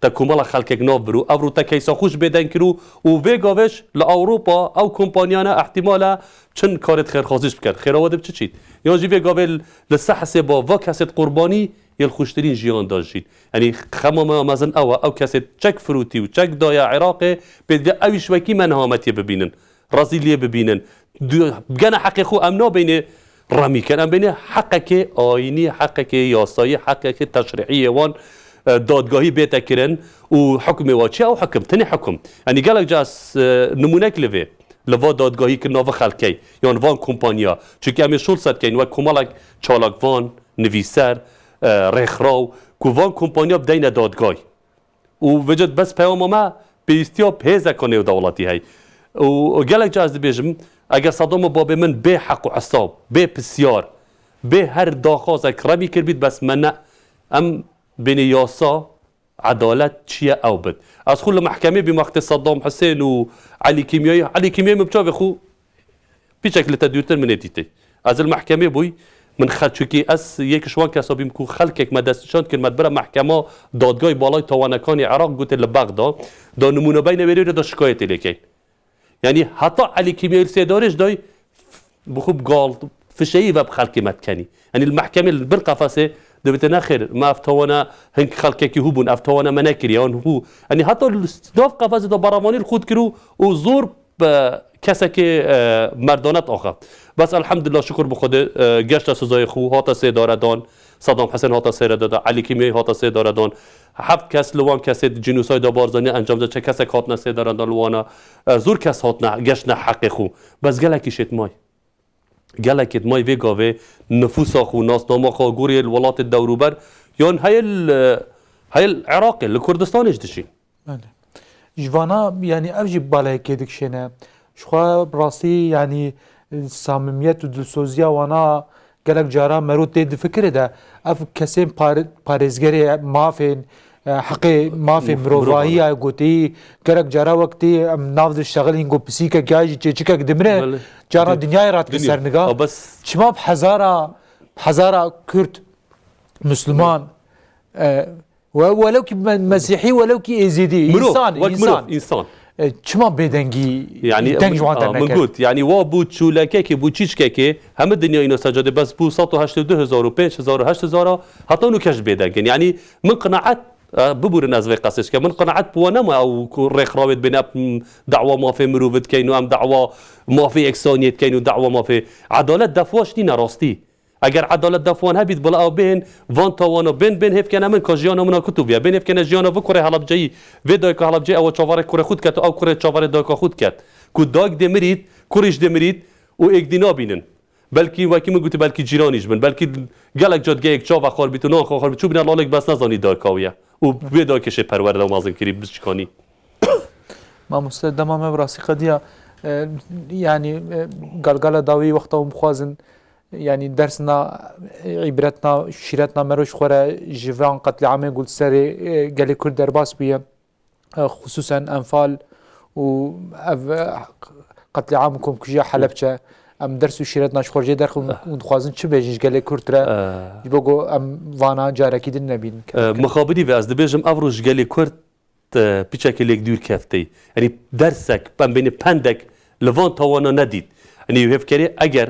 te komela xelkek nav bir û ev rû te keysa xwe ji bêdeng kir û, û vê gavê ji li Ewropa ew kompaniyane ihtimale çin karêt xêrxwazî ji bikin. Xêra we de bi çi çît? Yan jî vê gavê li, li se hesêba va kesêt qurbanî yê li xweştirîn jiyan da jîn. Yanî xema me ya mezin ew e, ew kesê çek firûtî û çek daye Iraqê, pê divê ew îş wekî me niha me tê bibînin. Rezîliyê bibînin. Du-, gene heqê xwe em nabênê remî kin. Em bênê heqekê ayînî, heqekê yasayî, heqekê teşrîî yê wan, e, dadgahî bête kirin û hukmê wa çi ye? Ew hukim, tenê hukim. Yanî gelek ca ez, e, nimûnek li vê, li va dadgahî kirina vi xelkey, yan van kompanya. Çunkî em ê şol ser dikeyn, wek komelek çalakvan, nivîser, e, rêxraw ku van kompanya bideyne dadgay. Û vêca bes peyama me pêwîstiya bi hêzeka nêwdewletî heye. Û gelek car ez dibêjim, eger Sedama babê min bê heq û hesab, bê pisyar, bê her daxwazek remî kiribît, bes me ne, em bênê yasa, edalet çi ye ew bit. Ez xwe li mehkemê bîm wextê Sedam Hisên û Elî Kîmyayî, Elî Kîmyayî min bi çavê xwe Piçek li te dûrtir min ê dîtî. Ez li mehkemê bûy, min xel çûkî ez yek ji wan kesa bîm ku xelkek me destnîşan kir, me dibire mehkema dadgay balay tawanekanê Iraq, gote li Bexda, da nimûne beyne wêrê re da şikayetê lê keyn. Yanî heta Elî Kîmyayî li Sêdarê jî day bi xwe bi gal fişeyî ve bi xelkê me dikenî. Yanî li mehkemê li bin qefesê dibite nexêr, me ev tawana hing xelkekî hû bûn, ev tawana me nekiriye, wan hû. Yanî heta li nav qefesê de baravanî li xwe dikir û, û zor bi kesekê, e, merdanet axeft. Bes elhamdulillah, şukur bi Xwedê, e, geşte sizayê xwe, hate sêdaredan, Sedam Hisên hate sêdaredan, Elî Kîmyayî hate sêdaredan. Heft kes li wan kesê cînosayda Barzanî encam da, çe kesek hatine sêdaredan li wana. E, zor kes hatine, geştine heqê xwe. Bes gelekî şêt may. Gelekî may vê gavê nifûsa xwe, nasnama xwe, gorî li welatê dewrûber, yan heye li, heye li Iraqê, li Kurdistanê jî dişîn. Belê. Ji vana, yanî ev jî balekê dikişêne. Ji xwe bi rastî, yanî, samimiyet û dilsoziya wana gelek cara mero tê di fikirê de. Ev kesên par-, parêzgerê mafên, e, heqê mafê mirovahî ya gotî, gelek cara wek tê em nav de şexilîn ku pisîkek ya jî çêçikek dimire, Belê. Cara Di-, dinyayê radike dinya. Ser niga. Ha, bes Çima bi hezara, bi hezara Kurd, Misliman, e, we-, welew kî me-, Mesîhî, welew kî Êzîdî, Mirov, însan, wek însan. Mirov, însan. E, çima bêdengî, Yanî, deng ji wan a, te min neket? Got, yanî wa bû çûlekekê, bû çîçkekê, hemî dinya îna secadê, bes bû sed û heştê û du hezar û pênc hezar û heşt hezar a, heta nû kes bêdeng in. Yanî min qenaet, e, bibûrin ez vê qesê dikim, min qenaet bi wan nema ew ku rêxrawê dibên em dawa mafê mirovî dikeyn û em dawa mafê yeksaniyê dikeyn û dawa mafê, edalet def wa jî nîne rastî. Eger edalet def wan hebît, bila ew bên, van tawana bên, bên hêvkene min ka jiyana min a ku tû viya. Bên hêvkene jiyana vi kurê Helebceyî, vê dayika Helebceyî ew çavarê kurê xwe diket û ew kurê çavarê dayika xwe diket. Ku dayik dê mirît, kurî jî dê mirît û êk dî nabînin. Belkî wekî min gotî, belkî cîranî jî bin. Belkî gelek ca digeyek çava xwar bît û nan xwe xwar bît. Çûbîne lalek bes nezanî dayika wî ye. Û vê dayikê şê perwerde û mezin kirî, biçikanî. Mamoste, dema me bi rastî qediya, e, yanî, e, galgala dawî wexta hûn bixwazin, yanî dersna, e, îbretna, şîretna mero ji xwe re ji van qetlîamê ku li serê, e, gelê Kurd derbas bûye, e, xisûsen Enfal û ev, e, qetlîam û komkujiya Helebçe, em ders û şîretna ji xwe re jê derxin û dixwazin çi bêjin ji gelê Kurd re, E. ji bo ku em vana carekî din nebînin. E, mixabinî ve ez dibêjim, ev roj ji gelê Kurd e, piçekê lêk dûr keftê. Yanî dersek, em bênê pendek li van tawana nedît. Yanî hêvkerê eger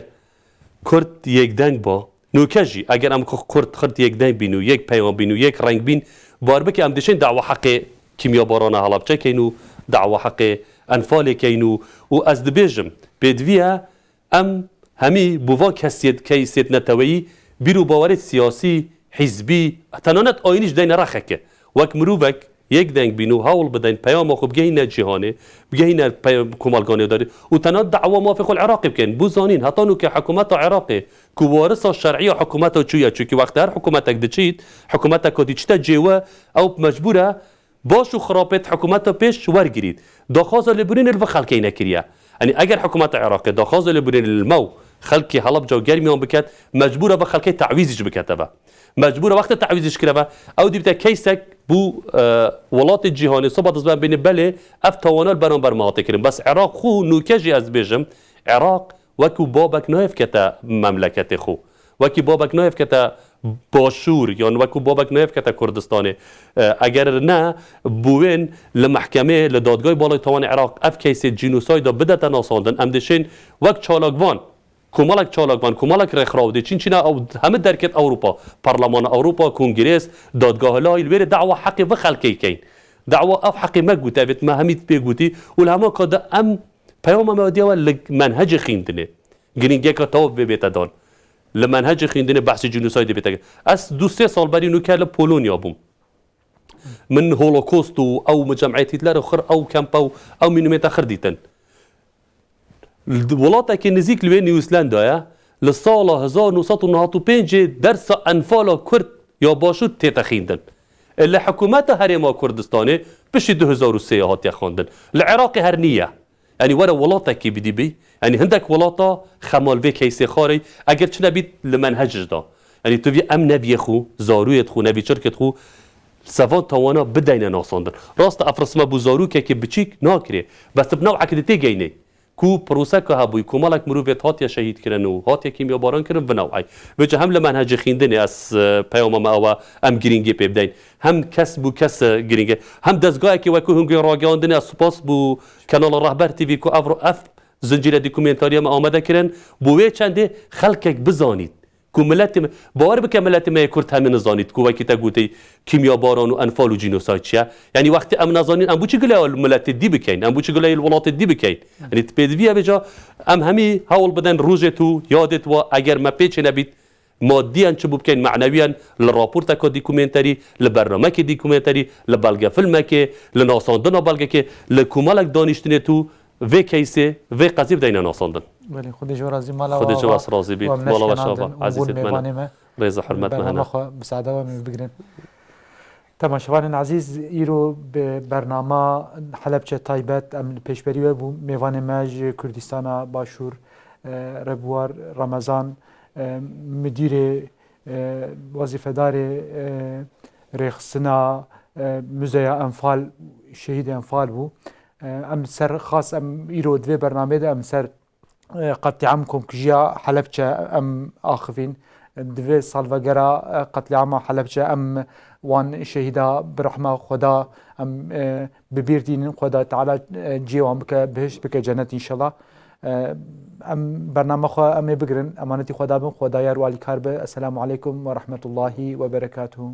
Kurd yekdeng ba, nûke jî eger em ku Kurd, Kurd yekdeng bîn û yek peyam bîn û yek reng bîn, bar bike em dişên dawa heqê kîmyabarana Helebçe keyn û dawa heqê Enfalê keyn û, û ez dibêjim, pêdivî ye, Em hemî bi van kesiyet, keysiyet neteweyî, bîr û bawerê siyasî, hizbî, tenanet ayînî jî deyne rexeke. Wek mirovek yek deng bîn û hewl bideyn peyama xwe bigehîne cîhanê, bigehîne pey-, komelganê darî û tenanet dawa mafê xwe li Iraqê bikin. Bû zanîn, heta nûke hikûmeta Iraqê ku warisa şer'î ya hikûmeta çûye, çunkî wextê her hikûmetek diçît, hikûmeteka dî çite cêwe, ew mecbûr e Baş û xirapêt hikûmeta pêş wergirît. Daxwaza lêborînê li vê xelkê nekiriye. Yanî eger hikûmeta Iraqê daxwaza lêborînê li me û xelkê Helebca û Germiyan biket, mecbûr e vê xelkê tawîzî jî bikete ve. Mecbûr e wextê tawîzî jî kire ve. Ew dî bite keysek bû, e, welatê cîhanê soba dizben bênê belê ev tawana li beramber me hate kirin. Bes Iraq xwe nûke jî ez dibêjim, Iraq wekî babek nayê bikete memleketê xwe. Wekî babek nayê bikete Başûr, yan wekî babek nayê bikete Kurdistanê. E, eger ne, bûwên li mehkemê, li dadgay balay tawanê Iraq ev keysê cînosayda bidete nasandin, em dişên wek çalakvan, komelek çalakvan, komelek rêxrawdê, çîn çîna ew hemî derket Ewropa, Parlemana Ewropa, Kongrês, Dadgahilahî, li wêrê dawa heqê vê xelkê keyn. Dawa ev heqê me gote, evêt me hemî pê gotî û li hema ka de em peyama me diya we li menhecê xîndinê. Girîngiyeke taw vê bête dan. Li menhecê xîndinê behsê cînosaydê bête kirin. Ez du sê sal berî nûke li Polonya bûm. Min Holokost û ew mi cem'ê Hitler û xir ew kempe û ew mînûmêta xir dîtin. Li welatekî nizîk li wê Nîwzîlenda ye. Li sala hezar nû sed û nod û pêncê dersa enfala Kurd ya Başûr tête xîndin. E, li hikûmeta Herêma Kurdistanê piştî du hezar û sê hatiye xwendin. Li Iraqê her nîye. Yanî were welatekî bidî bî. Yanî hindek welata xemal vê keysê xarê, eger çi nebît li menhec ji da. Yanî tu vî em neviyê xwe, zarûyê xwe, nevîçirkê xwe sevan tawana bideyne nasandin. Rast e, ev risme bû zarûkekî biçîk nakirê. Bes tu bi newekî de tê geynê. Ku proseka hebûyî, komelek mirovêt hatiye şehîd kirin û hatiye kîmyabaran kirin, vinaw ey. Vêca hem li menhecê xîndinê ez, e, peyama me ew e, em girîngî pê bideyn. Hem kes bû kes, e, girîng e. Hem dezgayekê wekû hingê ragihandinê ez spas bû Kanala Rehber T V ku ev, ev zincîre dokumentariya me amade kirin. Bo wê çendê xelkek bizanît. Ku miletê me, bawer bike miletê me yê Kurd hemî nizanît ku wekî te gotî kîmyabaran û enfal û cînosayd çi ye. Yanî wextê em nezanîn, em bo çi gileyê li miletê dî bikeyn, em bo çi gileyê li welatê dî bikeyn. Yanî tu pêdivî ye vêca em hemî hewl bidin rojê tu yadê tu wa eger me pêçê nebît, madiyen çi bû bikeyn, menewiyen li raporteka dokumenterî, li bernamekê dokumenterî, li belgefilmekê, li nasandina belgekê, li komelek danîştinê tu vê keysê, vê qezî bideyne nasandin. Belê, Xwedê ji we razî, mala Xwedê ji we razî bî. Mala we şava, ezîzêt me. Rêz û hurmet me hene. Bernama xwe bi saada we min bigirin. Temaşevanên ezîz, îro bi bernama Helebçe Taybet em li pêşberî we bû. Mêvanê me ji Kurdistana Başûr, e, Rebwar Remezan, e, midîrê, e, wezîfedarê, e, rêxistina, e, Muzeya Enfal, Şehîdê Enfal bû. E, em ser xas, em îro di vê bernameyê de em ser, e, qetlîam komkujiya Helebçe em axivîn. Di vê salvegera, e, qetlîama Helebçe em wan şehîda bi rehma Xweda em, e, bi bîr tînin. Xweda Teala, e, cihê wan bike bihişt, bike cennet înşallah. E, em bername xwe em ê bigirin, emanetî Xweda bin, Xwedayar û alîkar be. Esselamu aleykum ve rahmetullahi ve berekatuhu.